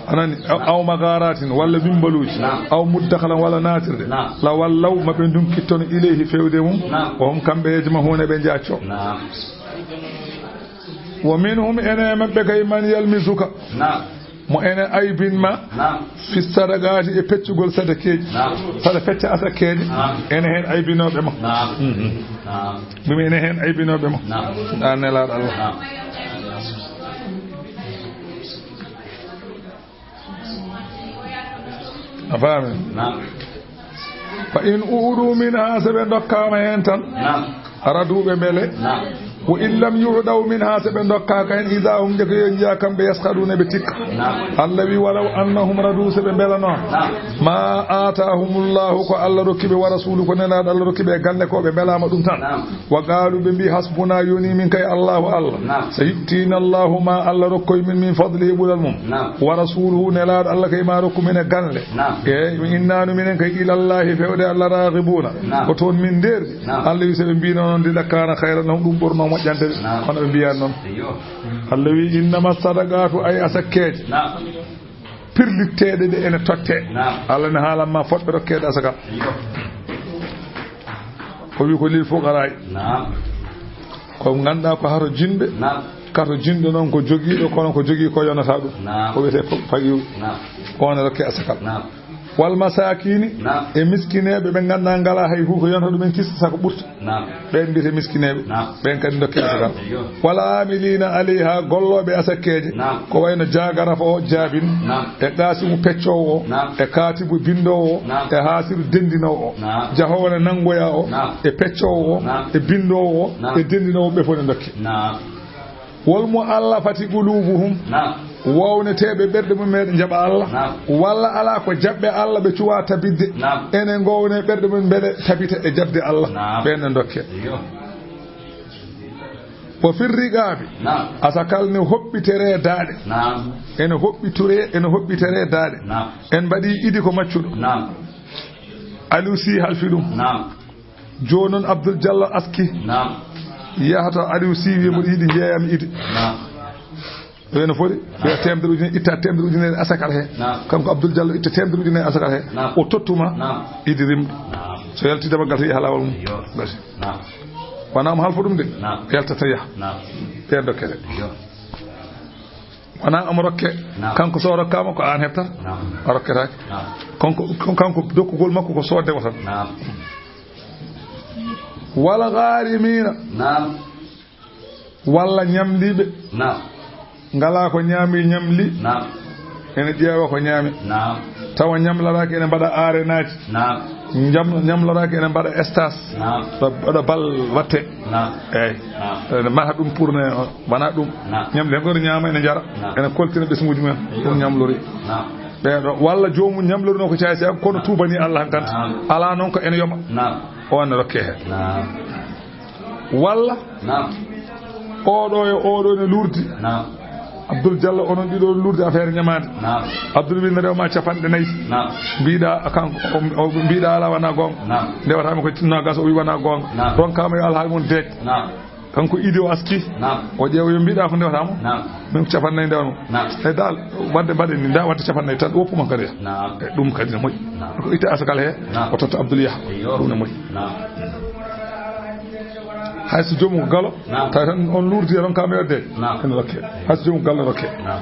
Anani, aw, aw magharatin, walla wimbaluuji. Naam. Aw muddakhalan, walla naatirde. Naam. La wallaw, ma ɓe ndunkittono, ilayhi, fewde mum. Naam. Wa hum, kamɓe, yajmahuna, ɓe njaacco. Naam. Wa minhum, ene e maɓɓe kay, man yalmizuka. Naam. Mo ene aybin ma. Naam. Fi sadaqati, e peccugol sadakeeji. Naam. Saɗa fecca asakkeeje. Naam. Ene heen aybinooɓe ma. Naam. Mhm. Naam. Ɗum ene heen aybinooɓe ma. Naam. An Nelaaɗo Allah. Naam. A faami? Naam. Fa in u'du minha, so ɓe ndokkaama heen tan, naam, radu, ɓe mbele. Naam. Wa in lam yu'daw minha, so ɓe ndokkaaka heen, idha hum, jeke yo njiya kamɓe, yaskharuna, ɓe tikka. Naam. Allah wi, walaw annahum radu, so ɓe mbelano, naam, ma aatahumullahu, ko Allah rokki ɓe, wa rasuluhu, ko Nelaaɗo Allah rokki ɓe e galle ko, ɓe mbelaama ɗum tan. Naam. Wa qaalu, ɓe mbi, hasbuna, yoni min kay Allahu Allah. Naam. Sayu'tina Allahu, ma Allah rokkoy min, min fadlihi, ɓural mum. Naam. Wa rasuluhu, Nelaaɗo Allah kay ma rokku min e galle. Naam. Eey, innanu minen kay ilallahi, fewde Allah, raghibuna. Naam. Ko toon min ndeerdi. Naam. Allah wi, so ɓe mbino noon, de, lakana khayran lahum, ɗum ɓurno moƴƴande ɓe. Naam. Kono ɓe mbiyaani noon. Eyyo. Allah wi, innama sadaqatu, ay asakkeeje. Naam. Pirlitteeɗe ɗe ene totte. Naam. Allah ne haalan ma fotɓe rokkeede asaka. Eyyo. O wi ko lil fuqaraay. Naam. Ko ngannduɗaa ko hato jinɓe. Naam. Kato jinɗo noon ko jogiiɗo, kono ko jogii ko yonata ɗum. Naam. Ko wiyetee fa-, faqiiru. Naam. Ko on rokke asakal. Naam. Wal masakini, naam, e miskineeɓe ɓe ngannduɗaa ngalaa hay huuko yonta ɗumen kis sako ɓurta. Naam. Ɓeen mbiyetee miskineeɓe. Naam. Ɓeen kadi ndokkee asakal. Eyyo. Wal amilina alayha, gollooɓe asakkeeje. Naam. Ko wayno jaagarafa o jaabin. Naam. E qaasimu peccoowo o. Naam. E kaatibu binndoowo o. Naam. E haasiru denndinoowo o. Naam. Jahoowo ne nanngoyaa o. Naam. E peccoowo o. Naam. E binndoowo o. Naam. E denndinoowo ɓe fof ne ndokkee. Naam. Wal mu'allafati qulubuhum. Naam. Wowneteeɓe ɓerɗe mum meɗe jaɓa Allah. Naam. Walla alaa ko jaɓɓe Allah ɓe cuwaa tabitde. Naam. Ene ngowne ɓerɗe mum mbeɗe tabita e jaɓde Allah. Naam. Ɓeen ne ndokkee. Eyyo. Wa fir riqaabi. Naam. Asakal ne hoɓɓitere daaɗe. Naam. Ene hoɓɓiture, ene hoɓɓitere daaɗe. Naam. En mbaɗi idi ko maccuɗo. Naam. Aliou Sy halfi ɗum. Naam. Jooni noon Abdoul Diallo aski. Naam. Yahata Aliou Sy wiya mboɗo yiɗi njeeyam idi. Naam. Ene foti wiya teemedere ujunere, itta teemedere ujunere asakal he. Naam. Kanko Abdoul Diallo itta teemedere ujunere asakal he. Naam. O tottuma. Naam. Idi rimɗo. Naam. So yalti dabagal to yaha laawol mum. Eyyo. Gasi. Naam. Wonaa mo halfa ɗum de. Naam. Yaltata yaha. Naam. Ɓeen dokkere. Eyyo. Wonaa omo rokke. Naam. Kanko so o rokkaama ko aan heɓtata. Naam. O rokketaake. Naam. Kanko, kanko dokkugol makko ko soodde wota. Naam. Wal gharimina. Naam. Walla ñamliiɓe. Naam. Ngalaa ko ñaami ñamli. Naam. Ene ƴeewa ko ñaami. Naam. Tawa ñamloraaki ene mbaɗa aarenaaji. Naam. Ñam-, ñamloraaki ene mbaɗa stage. Naam. Ɗo, ɗo bal watte. Naam. Eeyi. Naam. Ene maha ɗum pour ne, wonaa ɗum. Naam. Ñamli hen ko ene ñaama, ene njara. Naam. Ene koltina ɓesnguuji mumen. Eyyo. Ɗum ñamlori. Naam. Ɓeeɗo, walla joomum ñamlorinoo ko caay seeɗa, kono tuubanii Allah hankante. Naam. Alaa noon ko ene yoɓa. Naam. O ne rokkee heen. Naam. Walla. Naam. Oɗo e oɗo ne luurdi. Naam. Abdoul Diallo, onon ɗiɗo luurdi affaire ñamaande. Naam. Abdoul wi ne rewma capanɗe nayi. Naam. Mbiɗa kanko, o, o, mbiɗa alaa wonaa goonga. Naam. Ndewata mi ko tinno gas, o wi wonaa goonga. Naam. Ronkaama yo alhaali mon deej. Naam. Kanko idi o aski. Naam. O ƴeewa yo mbiɗa ko ndewata mo. Naam. Min ko capanɗe nayi ndewano. Naam. E dal, wadde mbaɗen ni, nda wadde capanɗe nayi tan, woppu mon kadi. Naam. E ɗum kadi ne moƴƴi. Naam. Ko itta asakal he, naam, o totta Abdoul Yaha. Eyyo. Ɗum ne moƴƴi. Naam. Hay so joomum ko galo, naam, tawi tan on luurdi e ronkaama yodde, naam, ene rokke. Hay so joomum ko galo, rokke. Naam.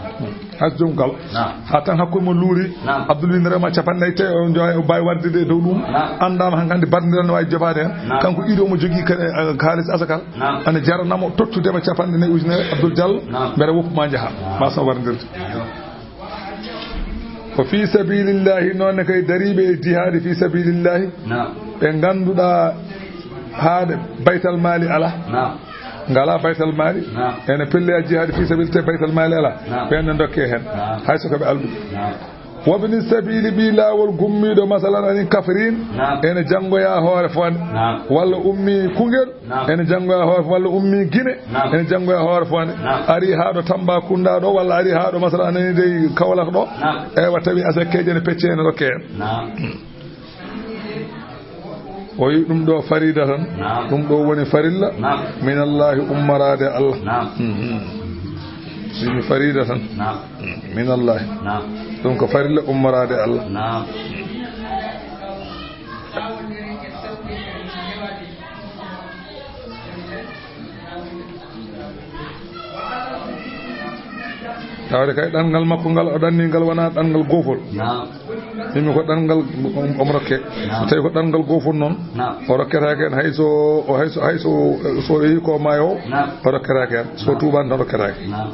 Hay so joomum ko galo. Naam. Haa tan hakkunde mon luuri, naam, Abdoul wi ne rewma capanɗe nayi, te o jowa-, o mbaawi warde e dow ɗum. Naam. Anndaama hankadi bardiral ne waawi jofaade heen. Naam. Kanko idi omo jogii ka-, eh, kaalis asakal. Naam. Ana jarana mo tottudema capanɗe nayi ujunere Abdoul Diallo. Naam. Mbele woppu ma njaha. Naam. Ma so wardirde. Ko fi sabilillahi, noon ne kay dariiɓe e jihaadi fi sabilillahi. Naam. Ɓe ngannduɗaa haaɗe baytal maali alaa. Naam. Ngalaa baytal maali. Naam. Ene pelle a jihaadi fi sabilillahi te baytal maali alaa. Naam. Ɓeen ne ndokkee heen. Naam. Hay so ko ɓe alɗuɓe. Naam. Wabni sabili, ɓii laawol gummiiɗo, masalan, anin Kafrin, naam, ene janngoya hoore fonde. Naam. Walla ummi Kungel, naam, ene janngoya hoore fonde. Walla ummi Gine, naam, ene janngoya hoore fonde. Naam. Ari haa ɗo Tambacounda ɗo, walla ari haa ɗo, masalan, anin dey Kaolack ɗo. Naam. Eywa, tawi asakkeeje ene pecce, ene rokke en. Naam. O wi ɗum ɗo farida tan, naam, ɗum ɗo woni farilla, naam, minallahi, ummoraade Allah. Naam. Mhm. Wimi farida tan, naam, minallahi. Naam. Ɗum ko farilla ummoraade Allah. Naam. Tawde kay ɗanngal makko ngal o ɗanni ngal wonaa ɗanngal goofol. Naam. Yimɓe ko ɗanngal om-, omo rokke. Naam. So tawi ko ɗanngal goofol noon, naam, o rokketaake heen hay so, o hay so, hay so, so yehi ko maayo o, naam, o rokketaake heen. So, naam, tuubaani tan rokketaake. Naam.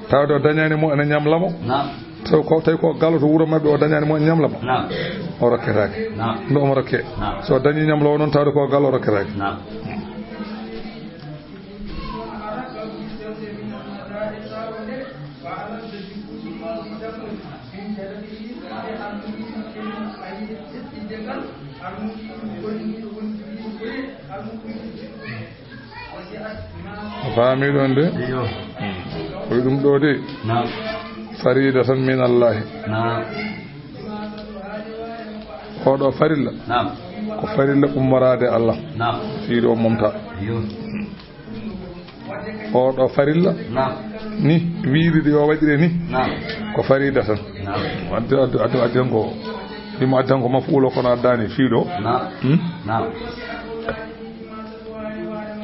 Tawde o dañaani mo ene ñamla mo. Naam. Tawi ko, tawi ko galo to wuro maɓɓe, o dañaani mo ñamla mo. Naam. O rokketaake. Naam. Nde omo rokke. Naam. So dañi ñamla o noon, tawde ko galo, o rokketaake. Naam. A faami ɗon de? Iyo. Hmm. Ko ɗum ɗo de? Naam. Farida tan min Allahi. Naam. Oɗo farilla. Naam. Ko farilla ummoraade Allah. Naam. Fii ɗo momta. Iyo. Oɗo farilla. Naam. Ni wiiride yo waɗire ni. Naam. Ko farida tan. Naam. Addi, addi, addi, addi tan ko, ɗimo addi tan ko mafuulo kono addaani fii ɗo. Naam. Hmm? Naam.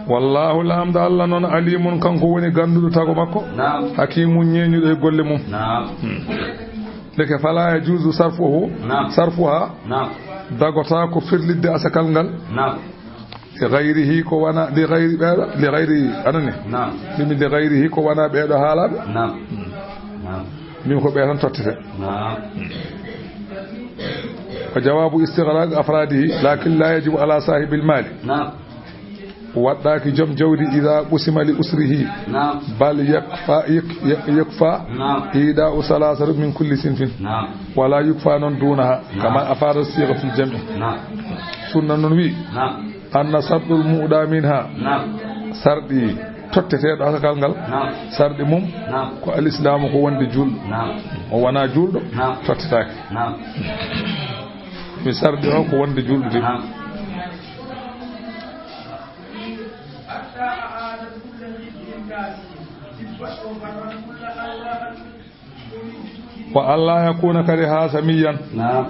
Wallahu, Laamɗo Allah noon, alimun, kanko woni gannduɗo tago makko. Naam. Hakimun, ñeeñuɗo e golle mum. Naam. Hmm. Ndeke, fala yajuuzu sarfuhu, Naam. sarfuha, Naam. dagotaako firlitde asakal ngal, Naam. li gayrihi, ko wona, li gayri ɓeeɗo, li gayri, anani, Naam. mimi li gayrihi, ko wona ɓeeɗo haalaaɓe, Naam. Naam. min ko ɓe tan tottete. Naam. Ko jawaabu istigraq afradihi, lakin la yajibu ala sahibil mali. Naam. Waɗɗaaki joom jawdi ida qusima li usrihi. Naam. Bal yakfa, yak-, yak-, yakfa Naam. ida u salasatu min kulli sinfin. Naam. Wala yukfa noon dunaha, Naam. kama afada sigatul jami. Naam. Sunna noon wi, Naam. anna sartul muɗa minha, Naam. sarɗi totteteeɗo asakal ngal, Naam. sarɗi mum Naam. ko alislamu, ko wonde julɗo. Naam. O wona julɗo, Naam. tottetaake. Naam. Mi sarɗi o ko wonde julɗo de. Naam. Wa alla yakuna kadi hasamiyan. Naam.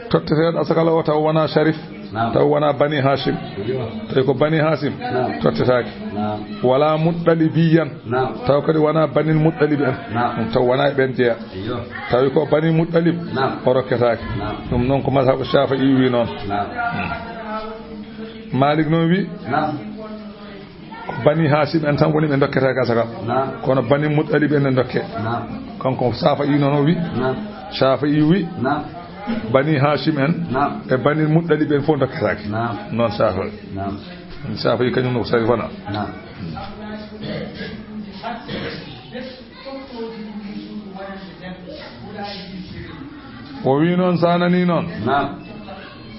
Totteteeɗo asakal o taw wona sharif, Naam. taw wona bani hashim. Iyo. Tawi ko bani hashim, Naam. tottetaake. Naam. Wala muttalibiyan, Naam. taw kadi wona banil muttalibi en. Naam. Ɗum taw wona e ɓen jeya. Iyo. Tawi ko bani muttalib, Naam. o rokketaake. Naam. Ɗum noon ko mazhabu shafi'i wi noon. Naam. Malik noon wi, Naam. ko bani hashim en tan woni ɓe dokketaake asakal. Naam. Kono bani muttalib en ne dokke. Naam. Kanko shafi'i noon o wi, Naam. Shafi'i wi, Naam. bani hashim en Naam. e bani muttalib en fof dokketaake. Naam. Noon shafi'i. Naam. Shafi'i kañum no ko sari wona. Naam. O wi noon, sa nani noon. Naam.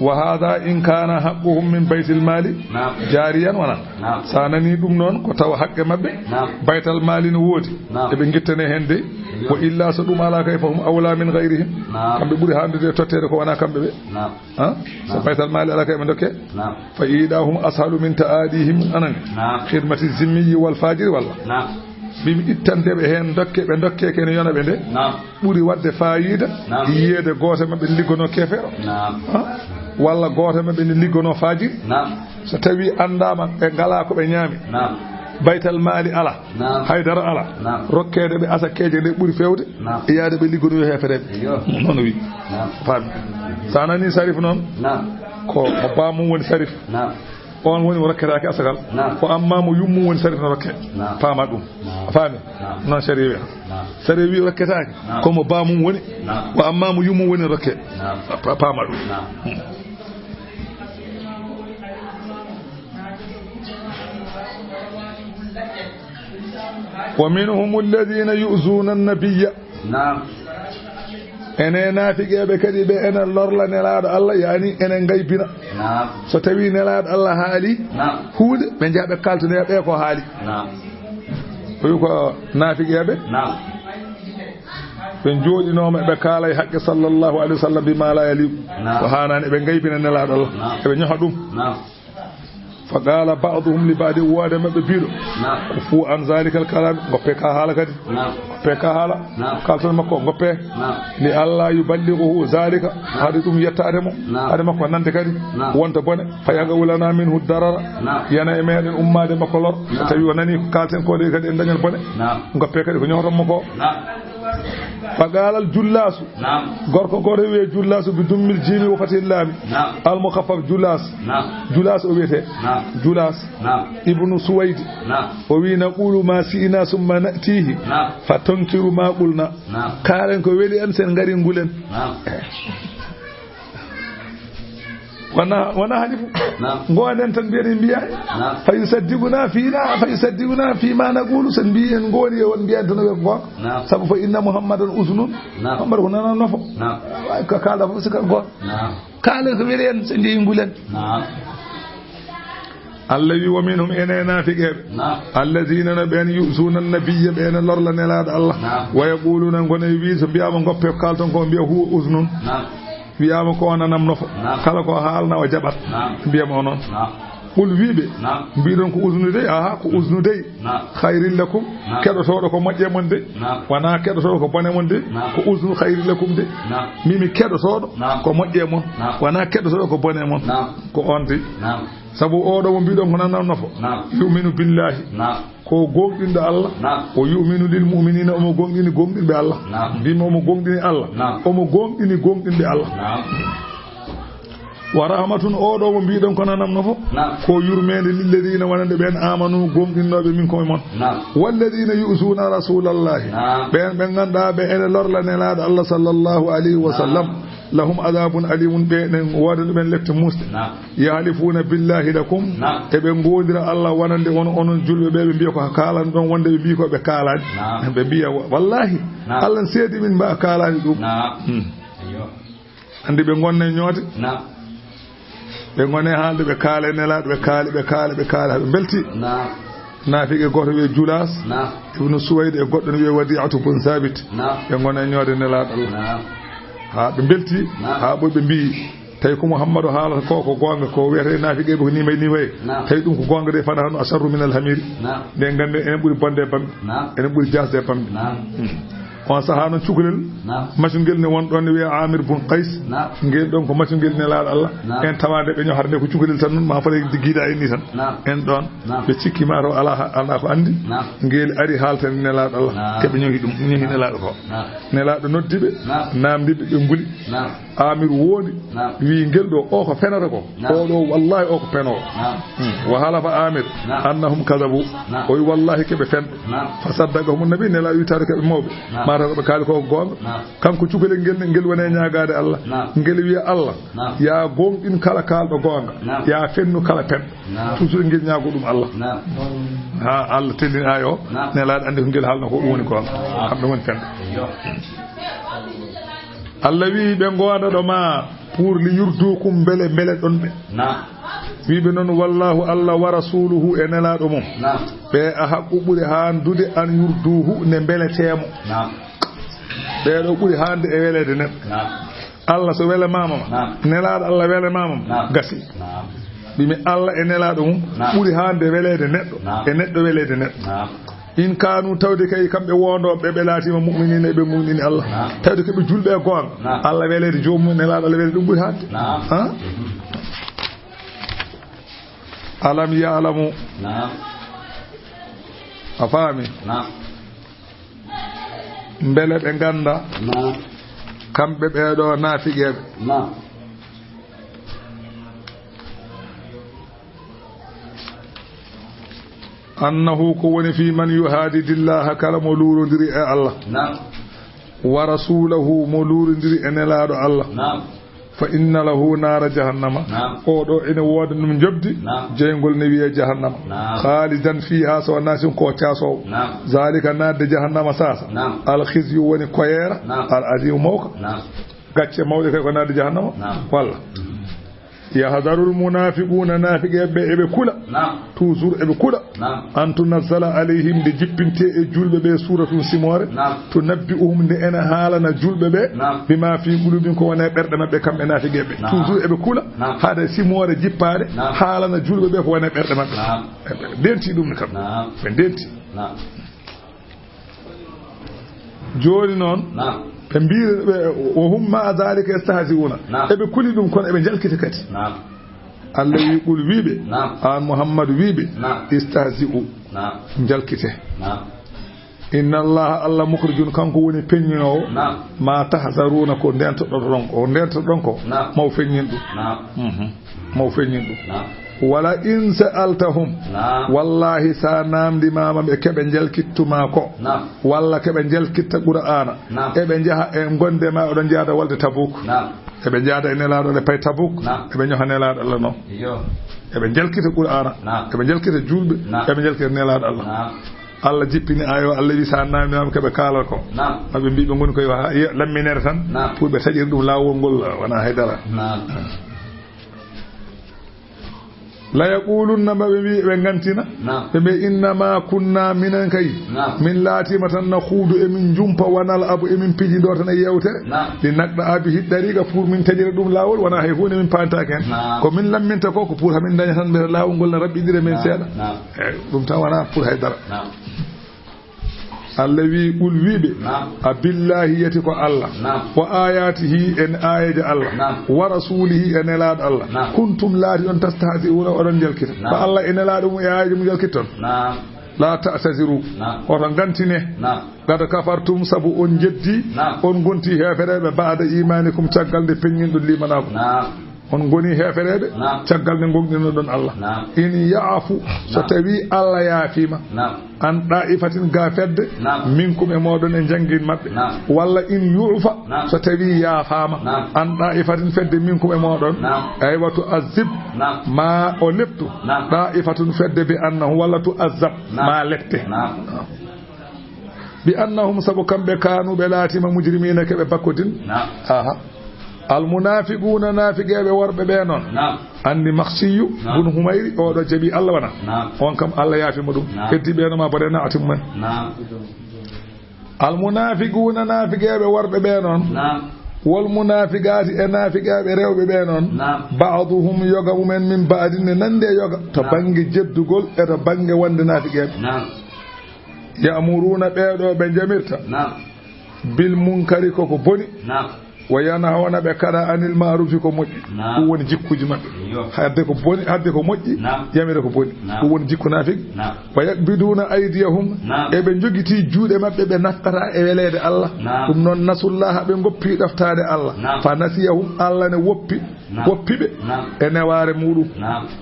Wa hada in kana haqquhum min baytil mali Naam. jariyan wona. Naam. Sa nani ɗum noon ko tawa haqqe maɓɓe. Naam. Baytal mali no woodi. Naam. Eɓe guittane hen de. Iyo. Wa illa so ɗum ala kay fahum awla min gayrihim. Naam. Kamɓe ɓuri handude e totteede ko wona kamɓe ɓe. Naam. Ha? So Naam. baytal mali ala kay ɓe dokke. Naam. Fa idahum ashalu min ta'adihim anani. Naam. Khidmati zimmiyi wal fajiri walla. Naam. Mimi ittandeɓe hen dokke, ɓe dokke kene yona ɓe nde. Naam. Ɓuri wadde fayida Naam. yiyede gooto maɓɓe ne liggono kefeero. Naam. Ha? Walla gooto maɓɓe ne liggono fajiri. Naam. So tawi andama ɓe ngala ko ɓe ñaami. Naam. Baytal mali ala. Naam. Haydara ala. Naam. Rokkeede ɓe asakkeeje nde ɓuri fewde. Naam. E yaade ɓe liggono yo hefereɓe. Iyo. Noon o wi. Naam. Faami. Sa nani sarif noon. Naam. Ko mo bamum woni sarif. Naam. On woni mo rokketaake asakal. Naam. Ko amma mo yummum woni sarif no rokke. Naam. Paama ɗum. Naam. A faami? Naam. Noon sariya wiyata. Naam. Sariya wi rokketaake. Naam. Ko mo bamum woni. Naam. Ko amma mo yummum woni rokke. Naam. Pa-, paama ɗum. Naam. Wa minhum alladhina yu'zuna an-nabiyya. Naam. Ene naafiqeeɓe kadi ɓe ene lorla nelaaɗo Allah, yani ene ngaybina. Naam. So tawi nelaaɗo Allah haali Naam. huunde, ɓe njaha ɓe kaltinoya ɓe ko haali. Naam. Ko wi ko naafiqeeɓe Naam. ɓe njooɗinooma ɓe kaala e haqqe sallallahu alayhi wa sallam bima la yaliqu. Naam. Ko haanaani ɓe ngaybina nelaaɗo Allah. Naam. Eɓe ñoha ɗum. Naam. Fa qala ba'duhum li ba'di, woode maɓɓe biiɗo. Naam. Kufu an zalika al kalam, ngoppe ka haala kadi. Naam. Ngoppe ka haala. Naam. Kalton makko, ngoppe. Naam. Li alla yuballighuhu zalika, haade ɗum yettaade mo. Naam. Haade makko nande kadi. Naam. Wonta bone. Fa yaqa'u lana minhu darara. Naam. Yana e meɗen ummaade makko lor. So Naam. tawi o nani ko kalten ko de kadi en dañan bone. Naam. Ngoppe kadi ko ñohoton mo ko. Naam. Fa qala al jullasu. Naam. Gorko gooto wiye jullasu bi dummil jimi wa fatil lami. Naam. Al mukhaffaf julas. Naam. Julas o wiyete. Naam. Julas. Naam. Ibnu Suwaydi. Naam. O wi naqulu ma si'na summa na'tihi. Naam. Fa tunkiru ma qulna. Naam. Kaalen ko weli en sen ngari ngulen. Naam. Wona, wona hani fu. Naam. Ngonen tan mbiyen en mbiya. Naam. Fa yusaddiquna fina, fa yusaddiquna fima naqulu, sen mbiyi en ngoni e won mbiyan tan ɓe ko. Naam. Sabu fa inna Muhammadan uznun. Naam. Muhammad ko nanan nofo. Naam. Ay, ko kalɗa fof sika ko. Naam. Kaalen ko weli en sen jeeyi ngulen. Naam. Allah wi wa minhum, ene naafiqeeɓe. Naam. Alladhina, no ɓen, yu'zuna an-nabiyya, ɓe ene lorla nelaaɗo Allah. Naam. Wa yaquluna, ngona e wi so mbiyama ngoppe ko kalton ko mbiya huwa uznun. Naam. Wiyama ko o nanam nofo. Naam. Kala ko haalna o jaɓat. Naam. Mbiyam o noon. Naam. Qul, wiɓe. Naam. Mbiɗon ko uznu dey, aha, ko uznu dey. Naam. Khayrin lakum. Naam. Keɗotooɗo ko moƴƴe mon de. Naam. Wona keɗotooɗo ko bone mon de. Naam. Ko uznu khayrin lakum de. Naam. Mimi keɗotooɗo. Naam. Ko moƴƴe mon. Naam. Wona keɗotooɗo ko bone mon. Naam. Ko on de. Naam. Sabu oɗo mo mbiɗon ko nanam nafo. Naam. Yu'minu billahi. Naam. Ko gonɗinɗo Allah. Naam. O yu'minu lil mu'minina, omo gonɗini gonɗinɓe Allah. Naam. Mbima omo gonɗini Allah. Naam. Omo gonɗini gonɗinɓe Allah. Naam. Wa rahmatun, oɗo mo mbiɗon ko nanam nafo. Naam. Ko yurmende lilladina, wonande ɓen, amanu, gonɗinnoɓe, minkum, e mon. Naam. Walladina yu'zuna rasulallahi. Naam. Ɓen ɓe ganduɗa ɓe ene lorla nelaɗo Allah sallallahu alayhi wa sallam. Naam. Lahum adabun alimun, ɓe enen wodani ɓen lepte musɗe. Naam. Yahlifuuna billahi lakum. Naam. Eɓe ngoondira Allah wonande on, onon julɓe ɓe, ɓe mbiya ko kaalani ɗon, wonde ɓe mbiyi ko ɓe kaalaani. Naam. Ɓe mbiya, wa-, wallahi, naam, Allah n seedi min mba kaalaani ɗum. Naam. Hmm. Ayyo. Anndi ɓe ngonne ñoote. Naam. Ɓe ngone haalde, ɓe kaala e Nelaaɗo, ɓe kaali, ɓe kaala, ɓe kaala, haa ɓe mbelti. Naam. Naafiqe gooto wiyee Julaas, naam, Ibnu Suwayd, e goɗɗo no wiyee Wadi'atu bun Saabit. Naam. Ɓe ngona e ñoode Nelaaɗo Allah. Naam. Haa ɓe mbelti, naam, haa ɓoy ɓe mbiyi, tawi ko Muhammadu haalata ko, ko goonga, ko wiyetee naafiqe ɓe ko ni mbayi, ni wayi. Naam. Tawi ɗum ko goonga de, fana hano asharru minal hamiri. Naam. Nde nganndi enen ɓuri bonde e bamɗi. Naam. Enen ɓuri jaasde e bamɗi. Naam. Hmm. On sahaa noon cukalel, naam, macungel ne won ɗon ne wiyee Amir bun Qays. Naam. Ngel ɗon ko macungel Nelaaɗo Allah. Naam. En tawa nde ɓe ñohata nde ko cukalel tan noon, ma fota giida en ni tan. Naam. En ɗon, naam, ɓe cikki ma taw alaa ha-, alaa ko anndi. Naam. Ngel ari haaltani Nelaaɗo Allah. Naam. Keɓe ñohi ɗum, ñohi Nelaaɗo ko. Naam. Nelaaɗo noddi ɓe, naam, naamndi ɓe, ɓe nguli. Naam. Amir wooni, naam, wi ngel ɗo, o ko fenata ko. Naam. O ɗo, wallahi, o ko penoowo. Naam. Hmm. Wa halafa Amir, naam, annahum kadabu. Naam. O wi, wallahi, keɓe fen. Naam. Fa saddaqahum nabi, Nelaaɗo wi taade keɓe mawɓe. Naam. Mataw ko ɓe kaali ko ko goonga. Naam. Kanko cukalel ngel ne, ngel woni e ñaagaade Allah. Naam. Ngel wiya Allah, naam, ya goonɗin kala kaalɗo goonga. Naam. Ya fennu kala penɗo. Naam. Toujours ngel ñaago ɗum Allah. Naam. Ha Allah tellini aaya o, naam, Nelaaɗo anndi ko ngel haalno ko ɗum woni goonga. Naam. Kamɓe ngoni penɗo. Yo. Allah wi ɓe ngoonda ɗo ma pour li yurdukum, mbele, mbele ɗon ɓe. Naam. Wi ɓe noon, wallahu, Allah, wa rasuluhu, e Nelaaɗo mum. Naam. Ɓe a haqqu ɓuri haandude an yurduhu, nde mbeletee mo. Naam. Ɓee ɗo ɓuri haande e weleede neɗɗo. Naam. Allah so wele maama ma. Naam. Nelaaɗo Allah wele maama ma. Naam. Gasi. Naam. Mbimi Allah e Nelaaɗo mum, naam, ɓuri haande weleede neɗɗo. Naam. E neɗɗo weleede neɗɗo. Naam. In kaanu, tawde kay kamɓe wondooɓe ɓe, ɓe laatiima mu'miniina, ɓe mu'mini Allah. Naam. Tawde ko ɓe julɓe e goonga. Naam. Allah weleede joomum, Nelaaɗo Allah weleede ɗum ɓuri haande. Naam. Ha? Alam ya'lamu. Naam. A faami? Naam. Mbele ɓe ngannda, naam, kamɓe ɓee ɗoo naafiqeeɓe. Naam. Annahu, ko woni fii man yuhaadidillaha, kala mo luurondiri e Allah. Naam. Wa rasuulahu, mo luurondiri e Nelaaɗo Allah. Naam. Fa inna lahu naara jahannama. Naam. Oo ɗoo ene wooda ɗum njoɓdi, naam, jeyngol ne wiyee jahannama. Naam. Khaalidan fiihaa, so naati ko caasoowo. Naam. Zaalika, naatde jahannama saasa. Naam. Al khizyu, woni koyeera. Naam. Al aziimu, mawka. Naam. Gacce mawɗe kay ko naatde jahannama. Naam. Walla. Mhm. Yahdarul munaafiquuna, naafiqeeɓe ɓe eɓe kula. Naam. Toujours eɓe kula. Naam. An tunazzala alayhim, nde jippintee e julɓe ɓe suuratun simoore. Naam. Tunabbi'uhum, nde ena haalana julɓe ɓe. Naam. Bimaa fii quluubihim, ko woni e ɓerɗe maɓɓe kamɓe naafiqeeɓe. Naam. Toujours eɓe kula. Naam. Haade simoore jippaade, naam, haalana julɓe ɓe ko woni e ɓerɗe maɓɓe. Naam. Ɓe ndenti ɗum ne kam. Naam. Ɓe ndenti. Naam. Jooni noon, naam, ɓe mbiiri ɓe, wa hum ma'a dhalika yastahzi'una. Naam. Eɓe kuli ɗum, kono eɓe njalkita kadi. Naam. Allah wi, qul, wi ɓe, naam, aan Muhammadu, wi ɓe, naam, istahzi'u. Naam. Njalkite. Naam. Inna Allaha, Allah, mukhrijun, kanko woni peññinoowo, naam, ma tahzaruna, ko ndentoɗon ko, ko ndentoɗon ko. Naam. Maw feññin ɗum. Naam. Mhm. Maw feññin ɗum. Naam. Wala in sa'altahum. Naam. Wallahi, sa naamndimaama ɓe keɓe njalkittumaa ko. Naam. Walla keɓe njalkitta Qur'aana. Naam. Eɓe njaha e gonde ma, oɗon njahda walde Tabuk. Naam. Eɓe njahda e Nelaaɗo Allah, pay Tabuk. Naam. Eɓe ñoha Nelaaɗo Allah noon. Iyo. Eɓe njalkita Qur'aana. Naam. Eɓe njalkita julɓe. Naam. Eɓe njalkita Nelaaɗo Allah. Naam. Allah jippini aaya o, Allah wi, sa naamndimaama keɓe kaalal ko. Naam. Maɓe mbi ɓe ngoni koye wa-, ye-, lamminere tan. Naam. Pour ɓe taƴira ɗum laawol ngol, wona haydara. Naam. La yaqulunna, maɓe mbi, ɓe ngantina. Naam. Ɓe mbi, innama kunna, minen kay. Naam. Min laatiima tan nakhuudu, emin njumpa, wa nal'abu, emin pijindoo tan e yeewtere. Naam. Li naqta'a bihi dariiqa, pour min taƴira ɗum laawol, wona hay huunde min paantaaki heen. Naam. Ko min lamminta ko, ko pour hamin daña tan, mbele laawol ngol na raɓɓiɗira men, naam, seeɗa. Naam. Eeyi, ɗum tan wona pour hay dara. Naam. Allah wi, qul, wi ɓe, a billahi, yeti ko Allah, wa ayatihi, en aayeeje Allah, wa rasulihi, e nelaaɗo Allah, kuntum, laati on, tastahzi'una, oɗon njalkita. Ko Allah e nelaaɗo mum e aayeeje mum njalkitton? La ta'taziru. Oto ngantine. Qad kafartum, sabu on jeddi, on ngonti heefereeɓe, ba'da imanikum, caggal nde peññinɗon limanaagu. On ngoni heefereeɓe, caggal nde ngonɗinoɗon Allah. In ya'fu, so tawi Allah yaafiima, an da'ifatin, ga fedde, minkum, e mooɗon, e njangin maɓɓe. Walla in yu'fa, so tawi yaafaama, an da'ifatin, fedde, minkum, e mooɗon, aywa, tu'azzib, ma o leptu, da'ifatun, fedde, bi annahum, walla tu'azzab, ma lepte. Bi annahum, sabu kamɓe, kanu, ɓe laatiima, mujrimiina, ke ɓe bakkodin. Aha. Almunafiquna, naafigeeɓe worɓe ɓe noon. Anndi Makhsiyu bun Humayri, oɗo jaɓi Allah wana. On kam Allah yaafi mo ɗum. Heddi ɓe no ma bone na atim men. Almunafiquna, naafigeeɓe worɓe ɓe noon. Wal munafiqati, e naafigeeɓe rewɓe ɓe noon. Ba'duhum, yoga mumen, min ba'din, ne nandi e yoga. To bannge jeddugol e to bannge wonde naafigeeɓe. Ya'muruna, ɓeeɗo ɓe jamirta. Bil munkari, koko boni. Wa yanhawna, ɓe kaɗa, anil ma'rufi, ko moƴƴi. Ɗum woni jikkuuji maɓɓe. Hadde ko boni, hadde ko moƴƴi, yamira ko boni. Ɗum woni jikku naafik. Wa yaqbiduna aydiyahum, e ɓe njogiti juuɗe maɓɓe, ɓe naftata e weleede Allah. Ɗum noon, nasullaha, ɓe ngoppi ɗoftaade Allah. Fa nasiyahum, Allah ne woppi, woppi ɓe e newaare muɗum.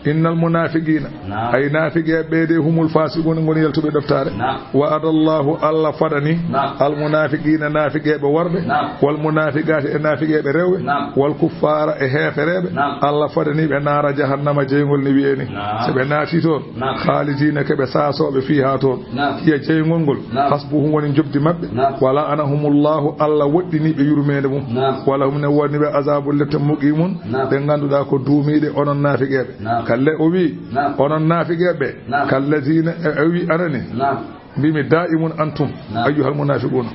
Innal munafiqina, ay naafigeeɓe ɓe de, humul fasiquna, ngoni yaltuɓe ɗoftaare. Wa'ada Allahu, Allah fadani, al munafiqina, naafigeeɓe worɓe, wal munafiqati, e naafigeeɓe rewɓe, wal kuffara, e heefereeɓe, Allah fadani ɓe naara jahannama, jeyngol ne wi'eni. So ɓe naati toon, khalidina, ke ɓe saasooɓe, fiha toon. Hiya, jeyngol ngol, hasbuhum, woni njoɓdi maɓɓe. Wa la'anahumullahu, Allah woɗɗini ɓe yurmeende mum. Wa lahum, ne woodani ɓe, azabun, lepte, muqimun, ɗe ngannduɗaa ko duumiiɗe, onon naafigeeɓe. Kalle, o wi, onon naafigeeɓe, kallazina, e, o wi, anani, mbimi, daimun antum, ayyuhal munafiquna.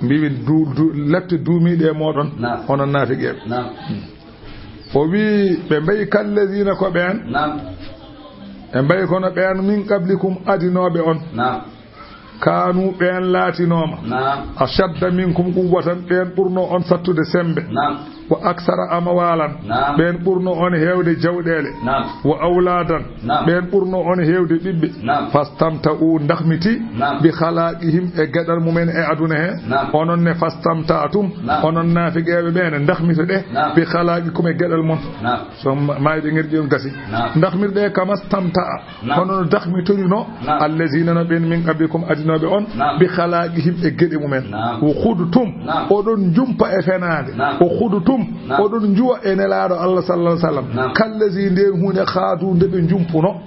Mbimi, du, du, lepte duumiiɗe e mooɗon, onon naafigeeɓe. O wi, ɓe mbayi, kallazina, ko ɓeen. Ɓe mbayi kono ɓeen, min qablikum, adinooɓe on. Kanu, ɓeen laatinooma. Ashadda minkum quwwatan, ɓeen ɓurno on sattude sembe. Wa aksara amwalan, ɓeen ɓurno on heewde jawɗeele. Wa awladan, ɓeen ɓurno on heewde ɓiɓɓe. Fastamta'u, ndahmiti, bi khalaqihim, e geɗal mumen e aduna he. Onon ne, fastamta'tum, onon naafigeeɓe ɓeen, ndahmitoɗe, bi khalaqikum, e geɗal mon. So ma-, maayɓe ngerƴi on gasi. Ndahmirɗe kama stamta'a. Hono no dahmitorino. Allazina, no ɓen, min qablikum, adinooɓe on. Bi khalaqihim, e geɗe mumen. Wa khudtum, oɗon njumpa e fenaande. Wa khudtum, oɗon njuwa e Nelaaɗo Allah sallallahu alaihi wasallam. Kallazi, nden huunde, khadu, nde ɓe njumpuno.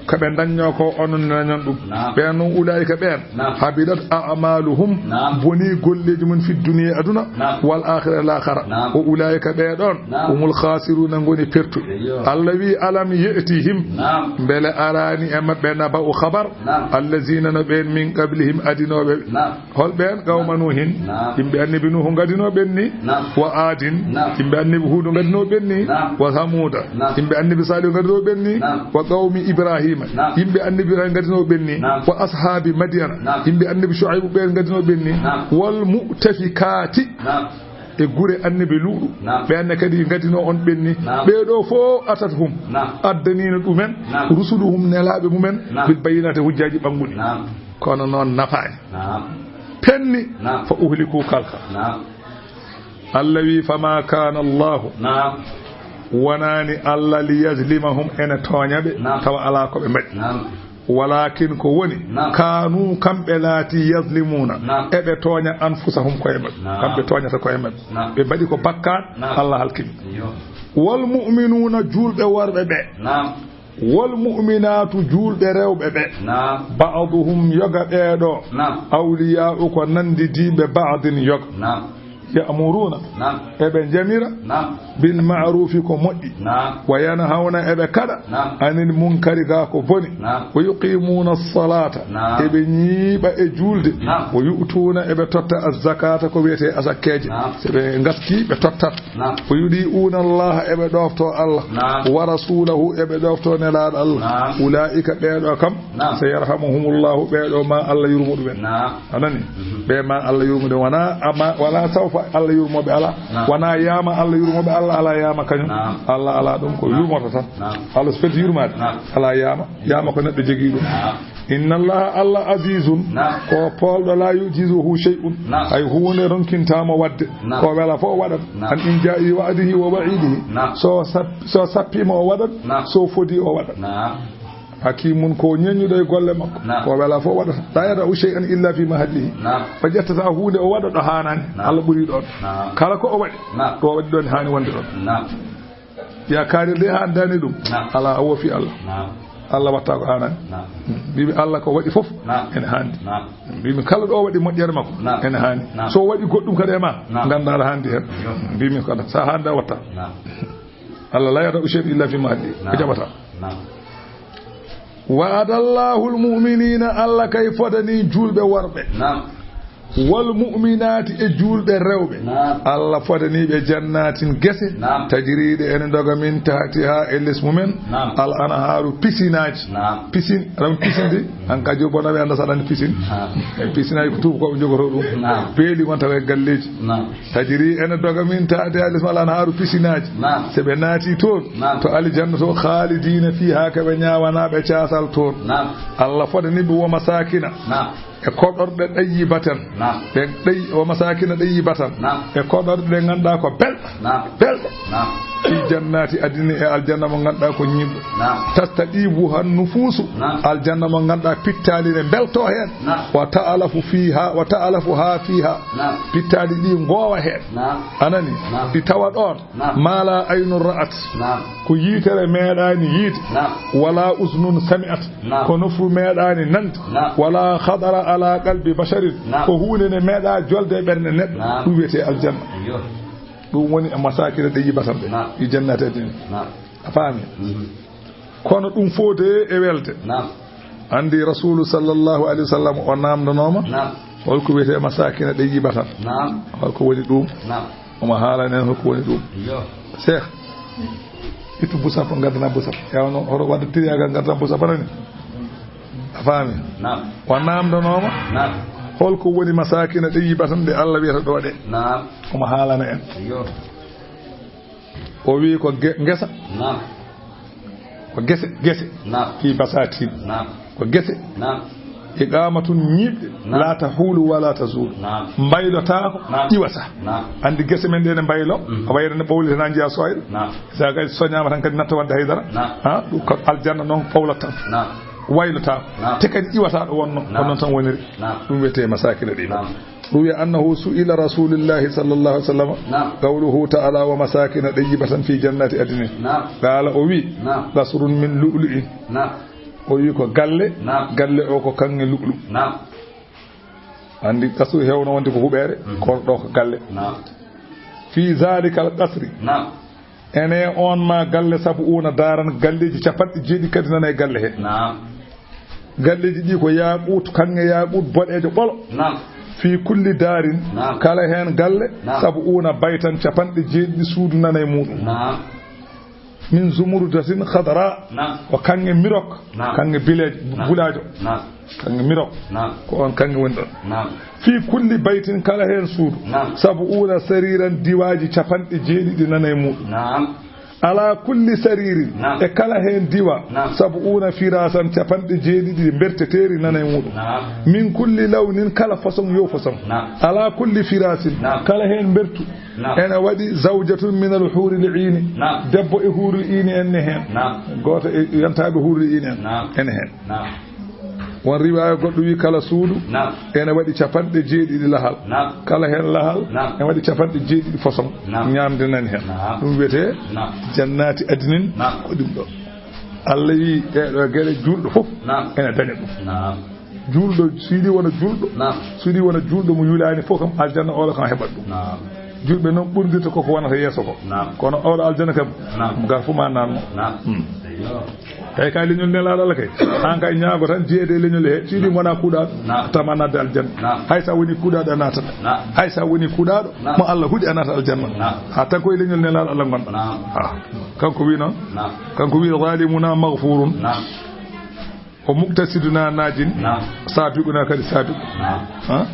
Ko ɓe dañnoo ko, onon ne dañon ɗum. Ɓeen noon, ulaa'ika ɓeen, habidat a'maluhum, bonii golleeji mum, fi dunya, aduna, wal akhirah, laakhara. Wa ulaa'ika, ɓee ɗoon, humul khasiruna, ngoni pertuɓe. Allah wi, alam ya'tihim, mbele araani e maɓɓe, naba'u, khabar, allazina, no ɓeen, min qablihim, adinooɓe. Hol ɓeen? Qawma Nuuhin, yimɓe Annabi Nuuhu ngadinoo ɓen ni. Wa Aadin, yimɓe Annabi Huudu ngadinoo ɓen ni. Wa Samuuda, yimɓe Annabi Saalihu ngadinoo ɓen ni. Wa qawmi Ibraahiima, yimɓe Annabi Ibraahiima ngadinoo ɓen ni. Wa ashaabi Madyana, yimɓe Annabi Shu'aybu ɓeen ngadinoo ɓen ni. Wal mu'tafikaati, e gure Annabi Luuɗu, ɓeen ne kadi ngadinoo on ɓen ni. Ɓee ɗoo fof, atat hum, addaniino ɗumen, rusuluhum, nelaaɓe mumen, bil bayyinaati, hujjaaji ɓannguɗi. Kono noon nafaani. Penni. Fa uhliku, kalka. Allah wi, fama kana Allahu. Wonaani Allah li yazlimahum, ene tooña ɓe, tawa alaa ko ɓe mbaɗi. Walakin, ko woni, kanu, kamɓe laati, yazlimuna, eɓe tooña, anfusahum, koye maɓɓe. Kamɓe tooñata koye maɓɓe. Ɓe mbaɗi ko bakkaat, Allah halkini. Wal mu'minuna, juulɓe worɓe ɓe. Wal mu'minaatu, juulɓe rewɓe ɓe. Ba'duhum, yoga ɓee ɗoo. Awliyaa'u, ko nanndidiiɓe, ba'din, yoga. Ya'muruna, eɓe njamira, bil ma'rufi, ko moƴƴi, wa yanhawna, eɓe kaɗa, anil munkari, gaa ko boni, wa yuqimuna salata, eɓe ñiiɓa e julde, wa yu'tuna, eɓe totta, azzakata, ko wiyete asakkeje, so ɓe ngaski ɓe tottat, wa yudi'una Allah, eɓe ɗofto Allah, wa rasulahu, eɓe ɗofto nelaɗo Allah, ulaika, ɓeɗo kam, sayarhamuhumullahu, ɓeɗo ma Allah yurmo ɗumen. A nani? Ɓe ma Allah yurmude wona, amma wala sawfa Allah yurmoɓe ala. Wona yama Allah yurmoɓe Allah ala yama kañum. Allah ala ɗum ko yurmoto tan. Allah so fedde yurmade ala yama. Yama ko neɗɗo jogii ɗum. Inna Allah, Allah azizun, ko polɗo, la yujizuhu shay'un, hay hunde ronkintamo wadde. Ko wela fof waɗat. An in ja'i wa'dihi wa wa'idihi. So sap-, so sappima o waɗat. So fodi o waɗat. Hakimun, ko ñeññuɗo e golle makko. Ko wela fof waɗata. La yada'u shay'an illa fi mahallihi. O ƴettata huunde o waɗa ɗo haanani. Allah ɓuri ɗon. Kala ko o waɗi, ɗo o waɗi ɗon haani wonde ɗon. Ya kaadir de haandani ɗum. Ala, o wofi Allah. Allah watta ko haanani. Mbimi Allah ko waɗi fof ene haandi. Mbimi kala ɗo o waɗi moƴƴere makko ene haandi. So o waɗi goɗɗum kadi e ma, ganda aɗa haandi hen. Mbimi kala sa haanda watta. Allah la yada'u shay'an illa fi mahallihi. O jaɓata. Wa'adallahu al-mu'minina, Allah kay fodani julɓe worɓe. Wal mu'minati, e julɓe rewɓe. Allah fodani ɓe jannatin gese. Tajriɗe ene doga min tahtiha, e les mumen. Al anharu, pisinaji. Pisin, aɗa pisinde. An ka jogo naɓe anda saɗani pisin. E pisinaji ko tuuba ko ɓe jogoto ɗum. Beeli wonta ko e galleji. Tajri ene doga min tahtiha al anharu, pisinaji. Se ɓe naati toon to aljanna to, khalidina fiha, ka ɓe ñaawanaɓe caasal toon. Allah fodani ɓe wa masakina, e koɗorɗe ɗayyibatan. Ɓe ɗay-, wa masakina ɗayyibatan. E koɗorɗe ɗe ganduɗa ko belɗe. Belɗe. Fi jannati adnin, e aljanna mo ganduɗa ko ñiiɓɗo. Tastaɗibuha nufusu. Aljanna mo ganduɗa pittali ne belto hen. Wa ta'alafu fiha, wa ta'alafu ha fiha. Pittali ɗi ngowa hen. Anani? Ɗi tawa ɗon. Ma la aynun ra'at. Ko yitere meeɗani yiide. Wala uznun sami'at. Ko nofru meeɗani nande. Wala khatara ala qalbi basharin. Ko hunde ne meeɗa jolde e ɓernde neɗɗo. Ɗum wiyete aljanna. Ɗum woni e masakina ɗayyibatan ɓe. Fi jannati adnin. A faami? Kono ɗum fof de e welde. Andi Rasulu sallallahu alayhi wa sallam o namdanooma. Holko wiyete masakina ɗayyibatan? Holko woni ɗum? Omo haalani en holko woni ɗum. Cheikh, ittu busap, ngaddana busap. Yawno hoto wadde tiriyagal, ngaddana busap, anani? A faami? O namdanooma holko woni masakina ɗayyibatan ɗe Allah wiyata ɗo ɗe. Omo haalana en. O wi ko ge-, ngesa. Ko gese, gese. Fi basatin. Ko gese. Iqamatun, ñiiɓde. La tahulu wala tazulu. Mbaylotaako, iwata. Andi gese men ɗe ne mbaylo. A wayre ne ɓowli tan a njiya soyre. Sa kadi soñama tan kadi natta wadde haydara. Ha, ɗum ko aljanna noon ɓowlata tan. Waylotaako. Te kadi iwata ɗo wonno. Ko noon tan woniri. Ɗum wiyete masakina ɗi. روي أنه سئل رسول الله صلى الله عليه وسلم، نعم. قوله تعالى: "ومساكن طيبة في جنات عدن." نعم. قال، o wi, نعم. "قصر من لؤلؤ." نعم. O wi ko galle, نعم. galle o ko kaŋŋe lu'lu. نعم. Andi qasru hewno wonde ko huɓeere, mhm. Kono ɗo ko galle. نعم. في ذلك القصر. نعم. Ene on ma galle sabu'una daaran, galleeji capanɗe jeeɗiɗi kadi nana e galle he. Naam. Galleeji ɗi ko yaaquut, kaŋŋe yaaquut boɗeejo ɓolo. Naam. Fi kulli daarin, naam. Kala heen galle, naam. Sabu'una baytan, capanɗe jeeɗiɗi suudu nana e muuɗum. Naam. Min zumurudatin khadra, naam. Ko kaŋŋe mirok, naam. Kaŋŋe bileejo, naam. Bulaajo. Naam. Kaŋŋe mirok. Naam. Ko on kaŋŋe woni ɗon. Naam. Fi kulli baytin, kala heen suudu. Naam. Sabu'una sariiran, diwaaji capanɗe jeeɗiɗi nana e muuɗum. Naam. Ala kulli sariirin, naam. E kala heen diwa, naam. Sabu'una firaasan, capanɗe jeeɗiɗi mberteteeri nana e muuɗum. Naam. Min kulli lawnin, kala façon yo façon. Naam. Ala kulli firaasin, naam. Kala heen mbertu, naam. Ene waɗi zawjatun minal huuril iini. Naam. Debbo e huuril iini en ne heen. Naam. Gooto e yantaaɓe huuril iini en. Naam. Ene heen. Naam. Won riwaaya goɗɗo wi kala suudu, naam. Ene waɗi capanɗe jeeɗiɗi lahal. Naam. Kala heen lahal, naam. Ene waɗi capanɗe jeeɗiɗi façon. Naam. Ñaamde nani heen. Naam. Ɗum wiyetee, naam. Jannaati adnin, naam. Ko ɗum ɗo. Allah wi ɗee ɗo geɗe juulɗo fof, naam. Ene daña ɗum. Naam. Juulɗo, so yiɗi wona juulɗo, naam, so yiɗi wona juulɗo mo yulaani fof kam, aljanna oɗo kam heɓat ɗum. Naam. Juulɓe noon ɓurndirta koko wonata yeeso ko. Naam. Kono oɗo aljanna kam, naam, mo gar fof ma naanno. Naam. Hmm. Eyyo. Tawi ka leñol nelaaɗo Allah kay. An kay ñaago tan jeeyde e leñol he. So yiɗi ngona kuuɗaaɗo, naam, tama naatde aljanna. Naam. Hay sa woni kuuɗaaɗo a naatata. Naam. Hay sa woni kuuɗaaɗo, naam, mo Allah huɗi a naata aljanna. Naam. Ha tan koye leñol nelaaɗo Allah ngon. Naam. Ah. Kanko wi noon. Naam. Kanko wi zalimuna maghfurun. Naam. O muqtasiduna najin. Naam. Sabiquna kadi sabiqu. Naam. Ha?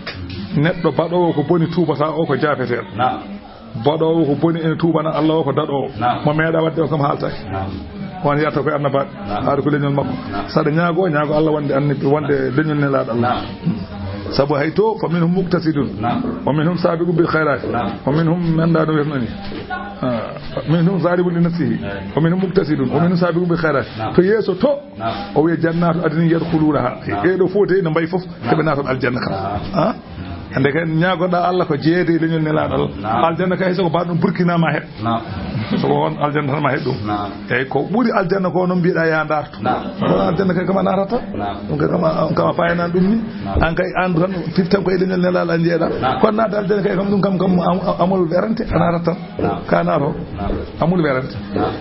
Neɗɗo baɗoowo ko boni tuubata o ko jaafeteeɗo. Naam. Baɗoowo ko boni ene tuubana Allah o ko daɗoowo. Naam. Mo meeɗa waɗde o kam haaltaaki. Naam. On yetta koye annabaaɓe. Naam. Haade ko leñol makko. Naam. Saɗa ñaago, ñaago Allah wonde annabi, wonde leñol nelaaɗo Allah. Naam. Sabu hay to, fa minhum muqtasidun. Naam. Wa minhum sabiqun bil khayrat. Naam. Wa minhum, mi anndaa no wiyatnoo ni. Ah, minhum zalimun li nafsihi. Eey. Wa minhum muqtasidun. Wa minhum sabiqun bil khayrat. Naam. To yeeso to, naam, o wiya jannatu adnin yadkhulunaha. Naam. Ɓee ɗo fof de no mbayi fof, naam, keɓe naatoo aljanna kam. Naam. Ah? Hannde kay ñaagoɗaa Allah ko jeeyde e leñol nelaaɗo Allah. Naam. Aljanna kay so ko mbaɗɗon Burkina ma heɓ. Naam. So ko on aljanna tan ma heɓ ɗum. Naam. Eyyi, ko ɓuri aljanna ko noon mbiyeɗaa ya ndarto. Naam. Kono aljanna kay kam a naatata. Naam. Ɗum kay kam a, kam a fayanani ɗum ni. Naam. An kay an tan fiftan ko e leñol nelaaɗo a jeeɗa. Naam. Kono naatde aljanna kay kam ɗum kam, kam am-, amol werante a naatata tan. Naam. Ka naato. Naam. Amol werante. Naam.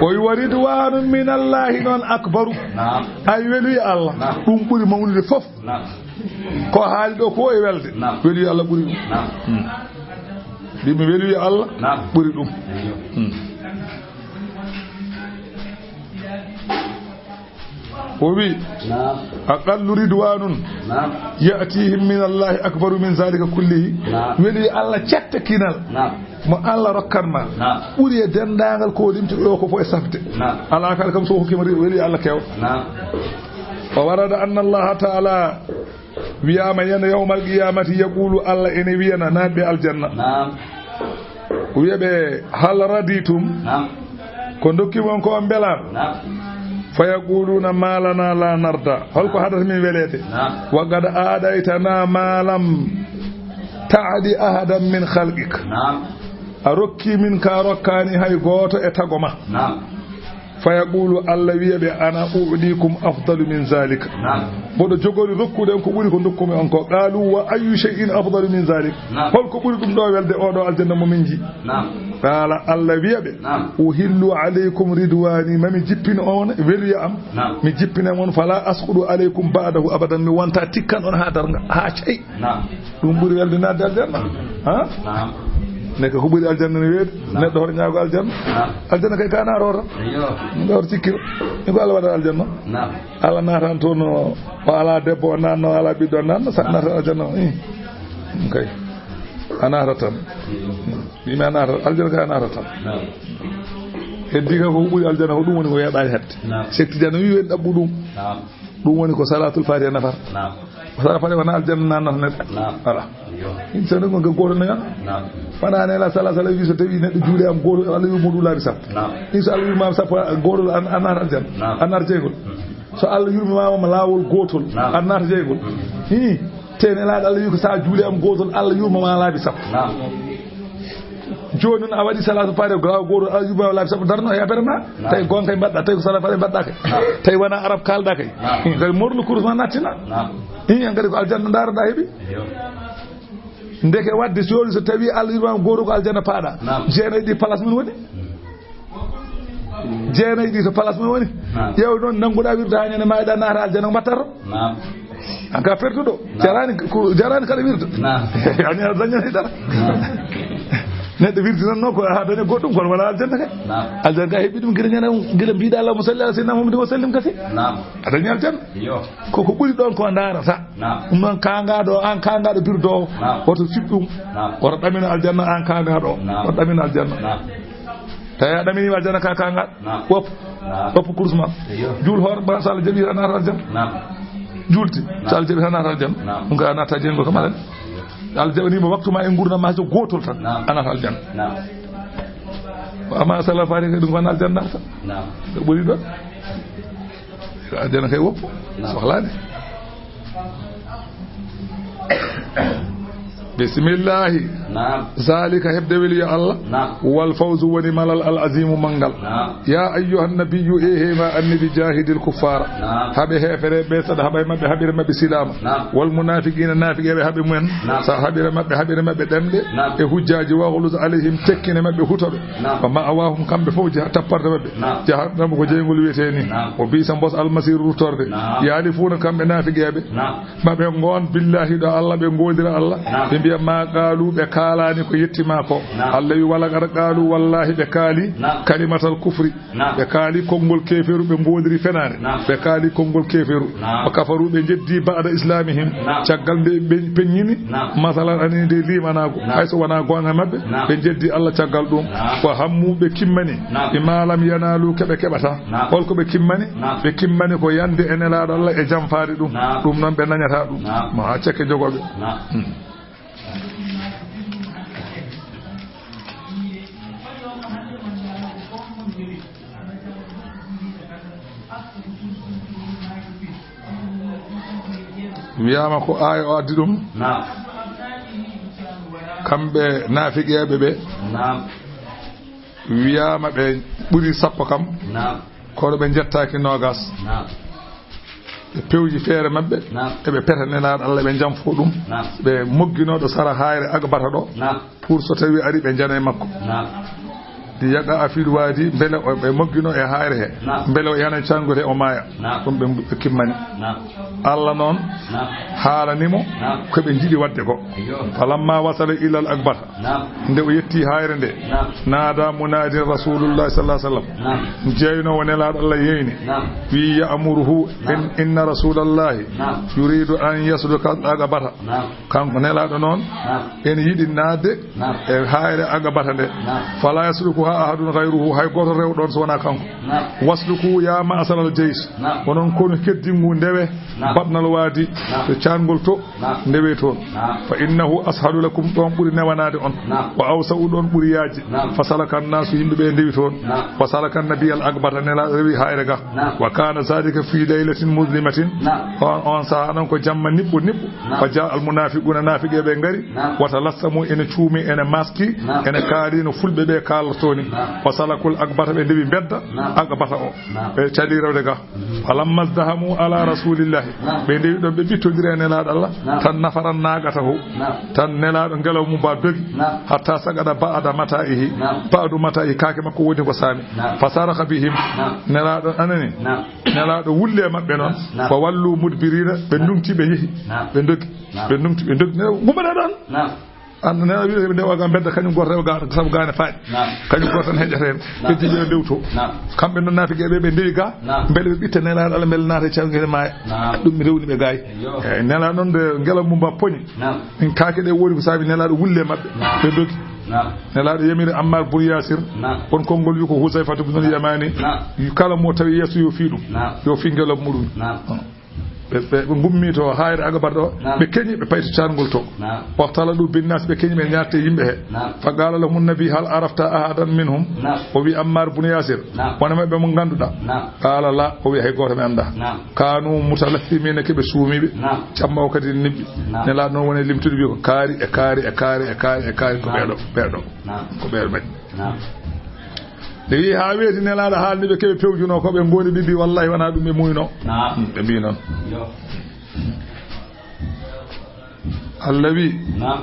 O wi wa ridwanu min Allahi noon akbaru. Naam. Ay weluye Allah. Naam. Ɗum ɓuri mawnude fof. Naam. Ko haali ɗo ko e welde. Naam. Weluye Allah ɓuri ɗum. Naam. Hmm. Mbi mi weluye Allah. Naam. Ɓuri ɗum. Eyyo. Hmm. O wi, naam, aqallu ridwanun, naam, ya'tihim min Allahi akbaru min zalika kullihi. Naam. Weli Allah cetta kinal. Naam. Mo Allah rokkan ma. Naam. Ɓuri e denndaangal ko limti ɗo ko fof e safde. Naam. Alaa kala kam so hokkima ri-, weli Allah kew. Naam. Wa warada anna Allaha ta'ala wiyama yana yawmal qiyamati yaqulu, Allah ene wiyana naatɓe aljanna. Naam. Wiya ɓe, hal raditum? Naam. Ko dokki mon ko on mbelaama? Naam. Fa yaquluna ma lana la narda. Holko haɗata min weleede? Naam. Wa qad aɗaytana ma lam ta'di ahadan min khalqik. Naam. A rokki min ka rokkaani hay gooto e tago ma. Naam. Fa yaqulu, Allah wiya ɓe, ana u'dikum afdalu min zalik. Naam. Mboɗo jogori rokkude on ko ɓuri ko dokkumi on ko. Qalu, wa ayyu shay'in afdalu min zalik? Naam. Holko ɓuri ɗum ɗo welde oɗo aljanna mo min ji? Naam. Qala, Allah wiya ɓe, naam, uhillu alaykum ridwani, mami jippin on weluya am. Naam. Mi jippina on, fala asqudu alaykum ba'dahu abadan, mi wonta tikkan on ha darga, ha cey. Naam. Ɗum ɓuri welde naatde aljanna. Ha? Naam. Ne ko ɓuri aljanna ne weeɗi. Naam. Neɗɗo hoto ñaago aljanna. Naam. Aljanna kay ka naatoo tan. Eyyo. Ɗo hoto cikkiro. Ni ko Allah waɗa aljanna. Naam. Allah naatan toon o alaa debbo o naatno, alaa ɓiɗɗo o naatno, sa naata aljanna o. Ih. Ɗum kay. A naata tan. Eyyo. Mimi a naata, aljanna kay a naata tan. Naam. Heddi ka ko ɓuri aljanna ko ɗum woni ko weeɓaani hedde. Naam. Sekti jana wi wen ɗaɓɓu ɗum. Naam. Ɗum woni ko salatul fatiha nafata. Naam. Salatul fatiha wona aljanna naatnata neɗɗo. Naam. Voilà. Yo. Insa ne gonga goto ne. Naam. Wona ne la sala sala wi so tawi neɗɗo juuɗe am goto Allah yurmo ɗum laabi sappo. Naam. Insa Allah yurma sappo goto an, an naata aljanna. Naam. An naata jeygol. Mm. So Allah yurmima ma laawol gotol. Naam. An naata jeygol. Mm. Hi. Te nelaaɗo Allah wi ko sa juuɗe am gotol Allah yurmama laabi sappo. Naam. Jooni noon a waɗi salatu faade, ko laawol gootol, a yubba laabi sappo darno e affaire ma. Naam. Tawi gonga kay mbaɗɗa, tawi ko salatu faade mbaɗɗa kay. Naam. Tawi wona arab kalɗa kay. Naam. Hin kadi morlo kurus ma nattina. Naam. Hin yan kadi ko aljanna ndaroɗa heɓi. Yo. Ndeke wadde so yoni so tawi Allah yurmama gootol ko aljanna paaɗa. Naam. Jeenayi ɗi place mum woni. Jeenayi ɗi to place mum woni. Naam. Ƴeew noon nannguɗa wirde ha ñande ma eɗa naata aljanna ko mbatta to. Naam. An ka pertuɗo. Naam. Jarani ko, jarani kala wirde. Naam. Ani a dañani dara. Naam. Neɗɗo wirdi noon noon ko ha daña goɗɗum kono wona aljanna kay. Naam. Aljanna ka heɓi ɗum gila ñande, gila mbiɗa Allahumma salli ala sayyidina Muhammadin wa sallim kasi. Naam. A dañi aljanna. Yo. Koko ɓuri ɗon ko ndarata. Naam. Ɗum noon kangaɗo, an kangaɗo birdo. Naam. Woto fiɓ ɗum. Naam. Woto ɗamino aljanna an kangaɗo. Naam. Woto ɗamino aljanna. Naam. Tawi a ɗaminima aljanna ka kangaɗo. Naam. Woppu. Naam. Woppu kurus ma. Eyyo. Juul hoore ma so Allah jaɓi a naata aljanna. Naam. Juulti. Naam. So Allah jaɓi a naata aljanna. Naam. Ɗum kay a naata jeyngol kam alani. Eyyo. Allah jaɓanima waktu ma e gurdam ma so gotol tan. Naam. A naata aljanna. Naam. Amma salal fatiha kay ɗum ko an aljanna naata. Naam. Ko ɓuri ɗon. Aljanna kay woppu. Naam. Sohlani. Bismillahi. Naam. Zalika, heɓde weli yo Allah. Naam. Wal fawzu, woni malal al azimu manngal. Naam. Ya ayyuhan nabiyyu, e he ma annabi, jahidil kuffara. Naam. Haɓe heefereɓe, saɗa haɓa e maɓɓe, haɓire maɓɓe silaama. Naam. Wal munafiqina, nafiqeɓe, haɓe mumen. Naam. Sa haɓire maɓɓe, haɓire maɓɓe ɗemɗe. Naam. E hujjaji, waghluz alayhim, tekkine maɓɓe hutoɓe. Naam. Wa ma'awahum, kamɓe fof, jah-, tapparde maɓɓe. Naam. Jahannama ko jeygol wiyetee ni. Naam. O biisa mbos almasiru ruttorde. Naam. Yahlifuuna kamɓe nafiqeɓe. Naam. Ma ɓe ngoon billahi ɗo Allah, ɓe ngoodira Allah. Naam. Ɓe mbiya ma qaalu, ɓe kaalaani ko yetti ma ko. Naam. Allah wi wala qad qaalu, wallahi ɓe kaali. Naam. Kalimatal kufri. Naam. Ɓe kaali konngol keeferu, ɓe ngoodiri fenaande. Naam. Ɓe kaali konngol keeferu. Naam. Wa kafaru, ɓe njeddi ba'da islamihim. Naam. Caggal nde ɓe peññini. Naam. Masalan, ani nde limanaagu. Naam. Hay so wonaa goonga maɓɓe, naam, ɓe njeddi Allah caggal ɗum. Naam. Wa hammu, ɓe kimmani. Naam. Bima lam yanalu, keɓe keɓata. Naam. Holko ɓe kimmani? Naam. Ɓe kimmani ko yande e Nelaaɗo Allah e jamfaade ɗum. Naam. Ɗum noon ɓe nañata ɗum. Naam. Ma ha cekke jogooɓe. Naam. Hmm. Wiyaama ko aaya o addi ɗum. Naam. Kamɓe naafiqeeɓe ɓe. Naam. Wiyaama ɓe ɓuri sappo kam. Naam. Kono ɓe njettaaki noogas. Naam. Ɓe pewji feere maɓɓe. Naam. Eɓe peta Nelaaɗo Allah, ɓe jamfo ɗum. Naam. Ɓe mogginoo ɗo sara haayre Agbata ɗo. Naam. Pour so tawi ari ɓe jana e makko. Naam. Di yaqa a fiiɗu waadi mbele o, ɓe moggino e haayre he. Naam. Mbele o yana cangote o maaya. Naam. Ɗum ɓe, ɓe kimmani. Naam. Allah noon, naam, haalani mo, naam, ko ɓe njiɗi waɗde ko. Ayyo. Falamma wasala ilal Agbata. Naam. Nde o yetti haayre nde, naam, naada munaadin Rasulullahi sallallahu alaihi wasallam. Naam. Jeynoowo Nelaaɗo Allah yeyni. Naam. Wi ya'muruhu, naam, in-, inna Rasulallahi, naam, yuridu an yasluka al-Agbata. Naam. Kanko Nelaaɗo noon, naam, ene yiɗi naatde, naam, e haayre Agbata nde. Naam. Fala yaslukuha ahadun ghayruhu, hay gooto rewa ɗoon so wonaa kanko. Naam. Wasluku ya ma'sharal jaysh. Naam. Onon konu keddingu ndewe, naam, baɗnal waadi, naam, to caangol to, naam, ndewe toon. Naam. Fa innahu ashadu lakum, ɗoon ɓuri newanaade on. Naam. Wa awsa'u, ɗoon ɓuri yaajde. Naam. Fa salaka annaasu, yimɓe ɓe ndewi toon. Naam. Wa salaka annabiyal Agbata, Nelaaɗo rewi haayre ga. Naam. Wa kana zalika fi laylatin muzlimatin. Naam. On, on sahaa noon ko jamma niɓɓo niɓɓo. Naam. Fa jaa al munafiquna, naafiqeeɓe ngari. Naam. Wa talassamu, ene cuumi, ene maski, naam, ene kaali no fulɓe ɓe kaalotoo ni. Naam. Wa salakul Agbata, ɓe ndewi mbedda, naam, Agbata o. Naam. Ɓe cali rewde ga. Mhm. Falamma zdahamu ala rasulillahi. Naam. Ɓe ndewi ɗon, ɓe ɓittondiri e Nelaaɗo Allah. Naam. Tan nafaran naaqatahu. Naam. Tan Nelaaɗo ngelaw mum ba dogi. Naam. Hatta sagada ba'da mata'ihi. Naam. Ba'du mata'ihi, kaake makko woni ko saami. Naam. Fasaraha bihim. Naam. Nelaaɗo anani. Naam. Nelaaɗo wulli e maɓɓe noon. Naam. Fa wallu mudbirina, ɓe ndumti, ɓe yehi. Naam. Ɓe ndogi. Naam. Ɓe ndumti, ɓe ndogi. Ne gummata ɗon. Naam. An Nelaaɗo wiide ɓe ndewa ga mbedda, kañum gooto rewa ga, sabu ga ne faaɗi. Naam. Kañum gooto tan heƴata heen. Naam. Ɓe jiɗi ɓe ndewto. Naam. Kamɓe noon naafiqeeɓe ɓe ndewi ga, naam, mbele ɓe ɓitta Nelaaɗo Allah, mbele naata e caɗeele maaya. Naam. Ɗum mi rewni ɓe gaay. Eyyo. Eyi, Nelaaɗo noon nde ngelaw mum ba poñi. Naam. Min kaake ɗe woni ko saabi Nelaaɗo wulle maɓɓe. Naam. Ɓe ndogi. Naam. Nelaaɗo yamiri Ammar bun Yasir. Naam. Kono konngol wi ko Husayfatu bun Yamani. Naam. Kala mo tawi yeeso yo fii ɗum. Naam. Yo fii ngelaw muɗum. Naam. Ɓe, ɓe, ɓe ngummi to haayre Agabar ɗo. Naam. Ɓe keñi, ɓe payti caangol to. Naam. Waxtala ɗum binnaas, ɓe keñi, ɓe ñaatte yimɓe he. Naam. Fa qaala lahum nabi, hal arafta ahadan minhum? Naam. O wi Ammar bun Yasir. Naam. Wona maɓɓe mo ngannduɗaa? Naam. Qaala la, o wi hay gooto mi anndaa. Naam. Kaanu mutalathimina, ke ɓe suumiiɓe. Naam. Camma o kadi niɓɓi. Naam. Nelaaɗo noon woni limtude wi ko kaari e kaari e kaari e kaari e kaari ko, naam, ɓeeɗo, ɓeeɗo. Naam. Ko ɓeeɗo mbaɗi. Naam. Nde wi haa weeti Nelaaɗo haalni ɓe keɓe pewjunoo ko ɓe ngooni ɓe mbi wallahi wonaa ɗum ɓe muuyno. Naam. Hmm, ɓe mbi noon. Yo. Allah wi. Naam.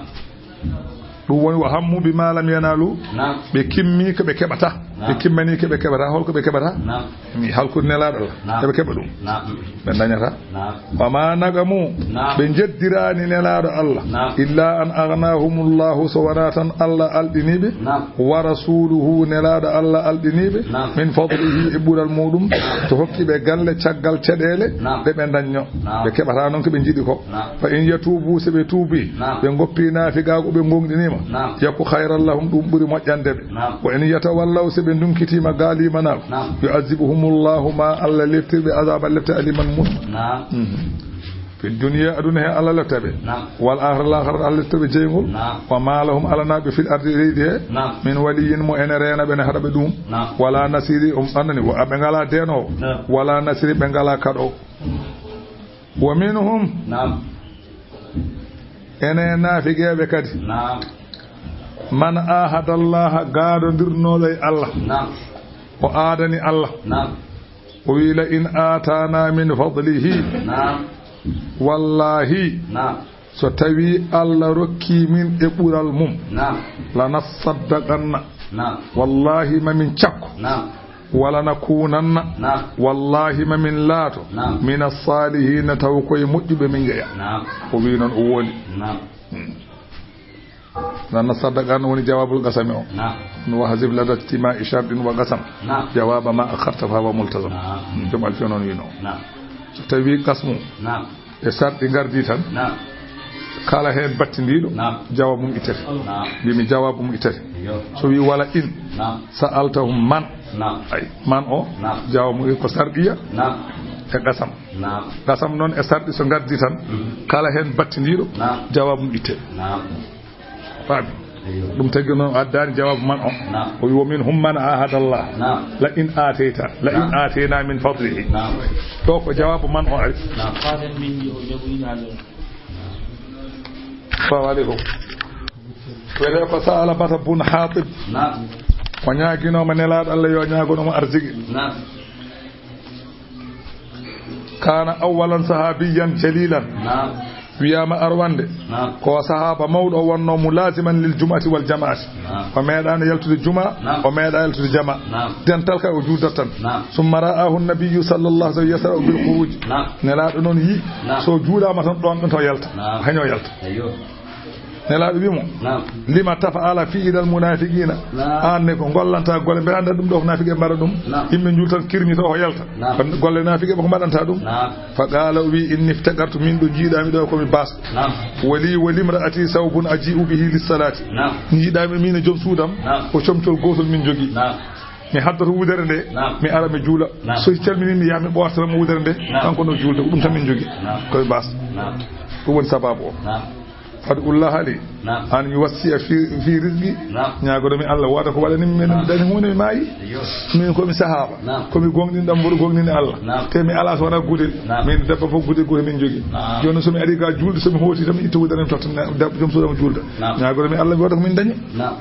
Ɗum woni wa hammu bima lam yanalu. Naam. Ɓe kimmi ko ɓe keɓata. Naam. Ɓe kimmani ko ɓe keɓata. Holko ɓe keɓata? Naam. Mi halkude Nelaaɗo Allah. Naam. Eɓe keɓa ɗum. Naam. Ɓe dañata. Naam. Wa ma naqamu. Naam. Ɓe njeddiraani Nelaaɗo Allah. Naam. Illa an aghnahumullahu, so wonaa tan Allah alɗiniiɓe. Naam. Wa rasuluhu, Nelaaɗo Allah alɗiniiɓe. Naam. Min fadlihi, e ɓural muɗum. To hokki ɓe galle caggal caɗeele. Naam. Ɗe ɓe dañño. Naam. Ɓe keɓata noon ko ɓe njiɗi ko. Naam. Fa in yatubu, so ɓe tuubi. Naam. Ɓe ngoppi naafiqaagu, ɓe ngoongɗiniima. Naam. Yaku khayran lahum, ɗum ɓuri moƴƴande ɓe. Naam. Wa in yatawallaw, so ɓe ndunkitiima ga limanaagu. Naam. Yu'azzibuhumullahu, ma Allah leftir ɓe azaba lefte aliman mun. Naam. Mhm. Fi dunya, aduna he Allah lefta ɓe. Naam. Wal akhirah, lakhirah Allah lefta ɓe jeyngol. Naam. Wa ma lahum, alanaa ɓe fil ardi, leydi he. Naam. Min waliyyin, mo ene reena ɓe, ne haɗa ɓe ɗum. Naam. Wala nasiri, um annani, wa ɓe ngalaa deenoowo. Naam. Wala nasiri, ɓe ngalaa kaɗoowo. Wa minhum. Naam. Enen naafiqeeɓe kadi. Naam. Man ahadallaha, gaaɗondirnooɗo e Allah. Naam. O aadani Allah. Naam. O wi, "La in aatana min fadlihi." Naam. Wallahi. Naam. So tawi Allah rokki min e ɓural mum. Naam. Lanasaddaqanna. Naam. Wallahi ma min cakko. Naam. Wala nakunanna. Naam. Wallahi ma min laato. Naam. Mina salihiina, taw koye moƴƴuɓe min jeya. Naam. O wi noon o woni. Naam. Hmm. Lanasaddaqanna woni jawaabul qasami o. Naam. Ɗum wa hazif lada ijtima'i shartin wa qasam. Naam. Jawaaba ma akharta fa huwa multazam. Naam. Hmm. Joom alfiya noon wino. Naam. So tawi qasmu. Naam. E sarɗi ngardi tan. Naam. Kala heen battindiiɗo. Naam. Jawaabu mum ittete. Naam. Mbimi jawaabu mum ittete. Iyo. So wi wala in. Naam. Sa'altahum man. Naam. Ay, man o. Naam. Jawaabu mum ko sarɗiya. Naam. E qasam. Naam. Qasam noon e sarɗi so ngardi tan. Mhm. Kala heen battindiiɗo. Naam. Jawaabu mum ittete. Naam. Faami. Iyo. Ɗum tagi noon addaani jawaabu man o. Naam. O wi, "Wa minhum man ahada Allah." Naam. "La in aatayta, la in Naam. aatayna min fadlihi." Naam. Ɗo ko jawaabu man o ari. Naam. Faden min yo jabu ina ɗum. Assalamu aleykum. Wiyetee ko Sa'labata bun Hatib. Naam. O ñaaginooma Nelaaɗo Allah yo ñaagono mo arziki. Naam. Kana awwalan sahabiyan jalilan. Naam. Wiyaama arwande. Naam. Ko sahaaba mawɗo o wonno mulaziman lil jum'ati wal jama'ati. Naam. O meeɗaano yaltude juma, Naam. o meeɗa yaltude jama. Naam. Dental kay o juuldat tan. Naam. Summa ra'ahu nabiyyu sallallahu alaihi wasallam yasra'u bil khuruj. Naam. Nelaaɗo noon yi, Naam. so juulaama tan ɗon ɗon to yalta. Naam. Haño yalta. Ayyo. Nelaaɗo wi mo, Naam. "Lima taf'ala fi'lal munafiqina?" Naam. Aan ne ko ngollanta golle, mbeɗa annda ɗum ɗo ko naafiqe mbaɗa ɗum. Naam. Yimɓe njuultan kirmi to o yalta. Naam. Kono golle naafiqe ko mbaɗanta ɗum. Naam. Fa qala o wi, "Inni iftakartu, min ɗo jiiɗami ɗo komi bas. Naam. Wali, wali imra'ati sawbun aji'u bihi lis salati." Naam. Jiiɗami min e joom suudam, Naam. ko comcol gootol min jogi. Naam. Mi haddoto wudere nde, Naam. mi ara mi juula. Naam. So calmini mi yaha mi ɓoortata mo wudere nde, Naam. kanko no juulde, ko ɗum tan min jogi. Naam. Koye bas. Naam. Ɗum woni sababu o. Naam. Fad'ullaha li. Naam. An yuwassi'a fi, fi rizqi. Naam. Ñaagoto mi Allah wooda ko waɗani mi, min Naam. mi dañi huunde mi maayi. Iyo. Min ko mi sahaaba. Naam. Ko mi gonɗinɗo mboɗo gonɗini Allah. Naam. Te mi ala so wona gude. Naam. Min debbo fof gude goto min jogi. Naam. Jooni so mi ari ga juulde so mi hooti tan mi itta wudere mi totta debbo joom suudam juulda. Naam. Ñaagoto mi Allah mi wooda ko min dañi. Naam.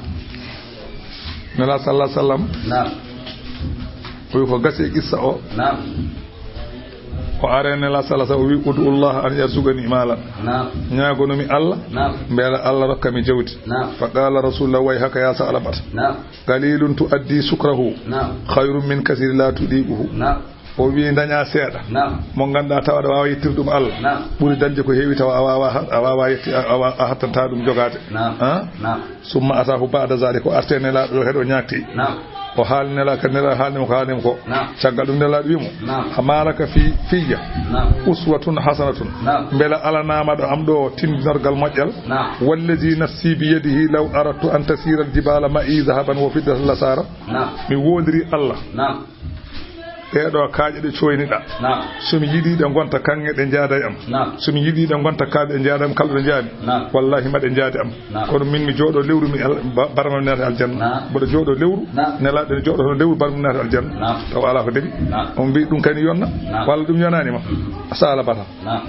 Nela sallallahu alaihi wasallam. Naam. O wi ko gasi e qissa o. Naam. O ari Nela sallallahu alaihi wasallam o wi, "Ud'u Allah an yarzuqani malan." Naam. Ñaagono mi Allah. Naam. Mbela Allah rokka mi jawdi. Naam. Fa qala Rasulullah, "Wayhaka ya Sa'labata." Naam. "Qalilun tu'addi shukrahu Naam. khayrun min kathirin la tudiquhu." Naam. O wi daña seeɗa. Naam. Mo ngannduɗaa tawa aɗa waawa yettirde ɗum Allah. Naam. Ɓuri dañde ko heewi tawa a waawa ha-, a waawa yetti-, a, a, a hattanta ɗum jogaade. Naam. Ha? Naam. Summa atahu ba'da zalika, o arti e Nelaaɗo ɗo kadi o ñaagti. Naam. O haalni Nelaaɗo kadi, Nelaaɗo haalni mo ko haalni mo ko. Naam. Caggal ɗum Nelaaɗo wi mo, Naam. "Hama laka fi, fiyya Naam. uswatun hasanatun." Naam. Mbela alanaama ɗo am ɗo tindinorgal moƴƴal? Naam. "Wallazi nafsi bi yadihi law aradtu an tasira al jibala ma'i zahaban wa fiddatan la sarat." Naam. Mi woondiri Allah. Naam. Ɗee ɗo kaaƴe ɗe cooyniɗaa. Naam. So mi yiɗi ɗe ngonta kaŋŋe ɗe njaada e am. Naam. So mi yiɗi ɗe ngonta kaaƴe ɗe njaada e am kala ɗo njaami. Naam. Wallahi ma ɗe njaade am. Naam. Kono min mi jooɗo lewru mi al-, ba-, barma mi naata aljanna. Naam. Mboɗo jooɗo lewru, Naam. Nelaaɗo ne jooɗo hono lewru barma mi naata aljanna. Naam. Taw alaa ko daɗi. Naam. On mbi ɗum kay ni yonna. Naam. Walla ɗum yonaani ma. Mhm. Sala bata. Naam.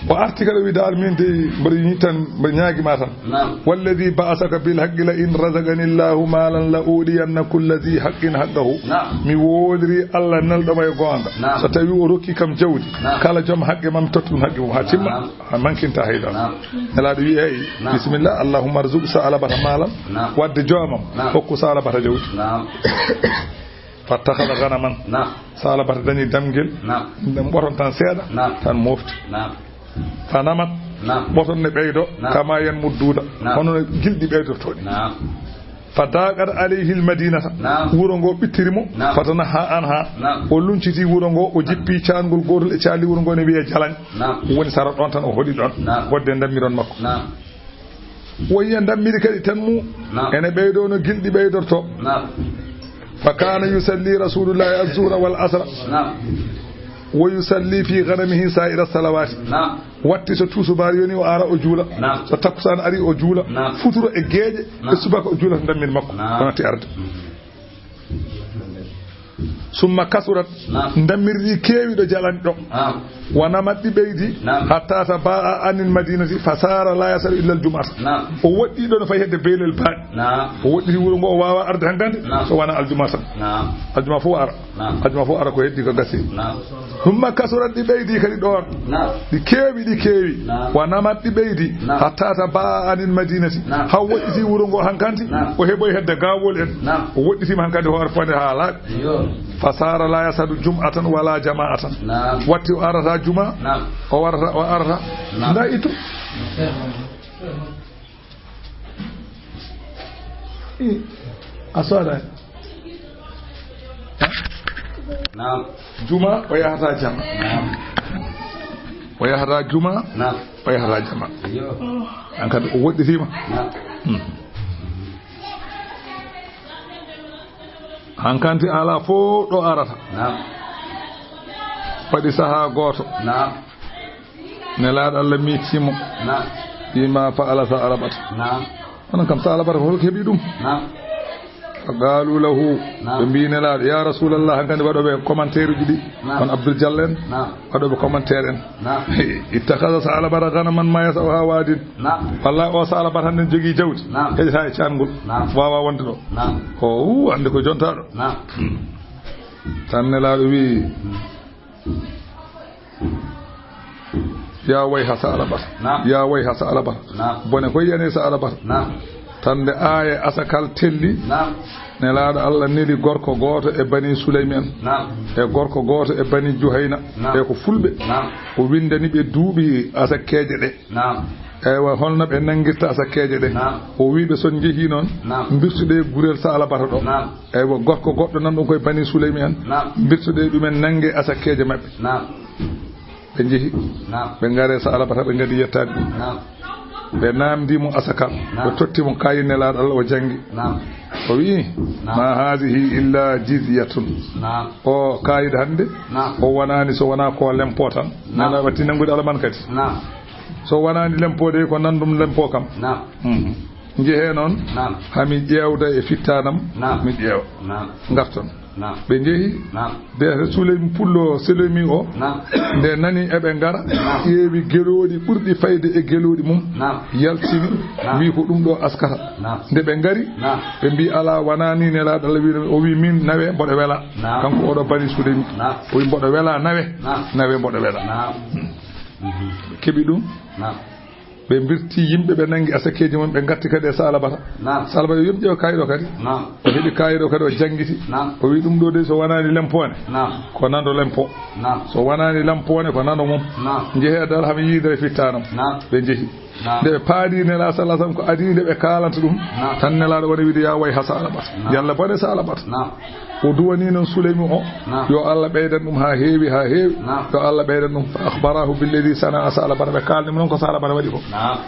O arti kadi o wi dal min de mboɗo yiɗi tan mboɗo ñaagi ma tan. Naam. Walladhi ba'athaka bil haqqi la in razaqani Allahu malan la udiyanna kulli dhi haqqin haqqahu. Naam. Mi woondiri Allah nelɗo mo e goonga. Naam. So tawi o rokki kam jawdi, Naam. kala joom haqqe ma mi totta ɗum haqqe mum haa timma. Naam. A mankinta hay dara. Naam. Nelaaɗo wi, "Eyi, Naam. bismillah, Allahumma arzuq Sa'labata malan." Naam. Wadde joomam, Naam. hokku Sa'labata jawdi. Naam. Fattakhadha ghanaman. Naam. Sa'labata dañi damgel. Naam. Ɗum ɓoton tan seeɗa, Naam. tan mofti. Naam. Fanamat. Naam. Ɓoton ne ɓeydo, Naam. kama yanmu duuda. Naam. Hono no gilɗi ɓeydortoo ni. Naam. Fadaqat alayhi al madinata. Naam. Wuro ngo ɓittiri mo. Naam. Fatanaha anha. Naam. O lunciti wuro ngo, o jippi caangol gootol e caali wuro ngo ne wiyee Jalañ. Naam. Woni sara ɗon tan o hoɗi ɗon. Naam. Wadde dammiron makko. Naam. Wo yiya dammiɗi kadi tan mu. Naam. Ene ɓeydo no gilɗi ɓeydortoo. Naam. Fa kana yusalli Rasulullahi az-zuhra wal asra. Naam. Wa yusalli fi ghanamihi sa'ira salawati. Naam. Watti so tusubaar yoni o ara o juula. Naam. So takkusaan ari o juula. Naam. Futuro e geeƴe, Naam. e subaka o juula to dammiɗi makko. Naam. Ko natti arde. Mhm. Summa kasurat, naam, ndammirɗi keewi ɗo jalani ɗo. Naam. Wa namat ɗi ɓeydi, naam, hatta tabaa anil madinati, fa saara la yasalu illa al jum'ata. Naam. O woɗɗi ɗo no fayi hedde beylel baaɗi. Naam. O woɗɗiti wuro ngo, o waawa arde hankandi, naam, so wona aljuma tan. Naam. Aljuma fof ara. Naam. Aljuma fof ara ko heddi ko gasi. Naam. Summa kasurat, ɗi ɓeydi kadi ɗoon. Naam. Ɗi keewi, ɗi keewi. Naam. Wa namat, ɗi ɓeydi. Naam. Hatta tabaa anil madinati. Naam. Haa woɗɗiti wuro ngo hankandi. Naam. O heɓoyi hedde gaawol en. Naam. O woɗɗitiima hankandi hoore fonde haa laaɓi. Iyo. Fa saara la yasalu jum'atan wala jama'atan. Naam. Watti o arata juma. Naam. O warata, o arata. Naam. Nda itu. I, a soodaani. Naam. Juma o yahata jama. Naam. O yahata juma. Naam. O yahata jama. Iyo. An kadi o woɗɗitiima. Naam. Hmm. Hankanti alaa fof ɗo arata. Naam. Waɗi sahaa gooto. Naam. Nelaaɗo Allah miijtii mo. Naam. Wiyi ma fa'ala Sa'labata. Naam. Onon kam Sa'labata ko holko heɓi ɗum? Naam. Fa qaalu lahu, naam, ɓe mbii Nelaaɗo, ya Rasulallah, hankadi waɗooɓe commentaire uji ɗi, naam, on Abdul Jallo en, naam, waɗooɓe commentaire en. Naam. Ittakhadha Sa'labata ghanaman ma yas'aha wadin. Naam. Wallaahi o Sa'labata hannde ne jogii jawdi. Naam. Heƴata e caangol. Naam. Waawaa wonde ɗo. Naam. O, uu, annde ko jontaaɗo. Naam. Hmm. Tan Nelaaɗo wii, hmm, yaa wayha Sa'labata. Naam. Yaa wayha Sa'labata. Naam. Bone koy yani Sa'labata. Naam. Tan nde aaya asakal telli, naam, Nelaaɗo Allah neli gorko gooto e Bani Suleymi en, naam, e gorko gooto e Bani Juhayna, naam, e ko fulɓe. Naam. O winndani ɓe duuɓi asakkeeje ɗe. Naam. Eywa, holno ɓe nanngirta asakkeeje ɗe? Naam. O wii ɓe, so on njehii noon, naam, mbirtuɗee gurel Sa'labata ɗo. Naam. Eywa, gorko goɗɗo nan ɗum koye Bani Suleymi en. Naam. Mbirtuɗee ɗumen, nanngee asakkeeje maɓɓe. Naam. Ɓe njehi. Naam. Ɓe ngari Sa'labata, ɓe ngadi yettaade ɗum. Naam. Ɓe naamndii mo asakal. Naam. Ɓe totti mo kaayit Nelaaɗo Allah, o janngi. Naam. O wi'i, naam, ma haadihi illa jizyatun. Naam. O kaayit hannde, naam, o wonaani so wonaa ko lempo tan. Naam. Nana watti nanngude alaman kadi. Naam. So wonaani lempo de, ko nan ɗum lempo kam. Naam. Mhm. Njehee noon, naam, haa mi ƴeewda e fittaanam, naam, mi ƴeewa. Naam. Ngarton. Naam. Ɓe njehi. Naam. Nde Suleymi pullo Suleymi o, naam, nde nani eɓe ngara, naam, ƴeewi gelooɗi ɓurɗi fayde e gelooɗi mum, naam, yaltini, naam, wii ko ɗum ɗo askata. Naam. Nde ɓe ngari, naam, ɓe mbii, alaa, wonaa ni Nelaaɗo Allah wii, o wii min nawe mboɗo wela. Naam. Kanko oɗo Bani Suleymi. Naam. O wii mboɗo wela nawe, naam, nawe mboɗo wela. Naam. Hmm. Keɓi ɗum. Naam. Ɓe mbirti yimɓe, ɓe nanngi asakeeji mum, ɓe ngatti kadi e Saalabata. Naam. Saalabata yoɓi ƴeewa kaayit o kadi. Naam. O heɓi kaayit o kadi, o janngiti. Naam. O wi ɗum ɗo de, so wonaani lempoone, naam, ko nando lempo. Naam. So wonaani lempoone, ko nando mum. Naam. Njehee dal, hami yiidere fittanam. Naam. Ɓe njehi. Naam. Nde ɓe paadi Nelaaɗo sallallahu alaihi wasallam, ko adii nde ɓe kaalanta ɗum, naam, tan Nelaaɗo woni wiide, "Yaa wayha Saalabata." Naam. Yalla bone Saalabata. Naam. O duwanii noon Suleymi o, naam, yo Allah ɓeydan ɗum haa heewi, haa heewi. Naam. Yo Allah ɓeydan ɗum. Fa akhbarahu billadhi sana'a Saalabata, ɓe kaalni mo noon ko Saalabata waɗi ko. Naam.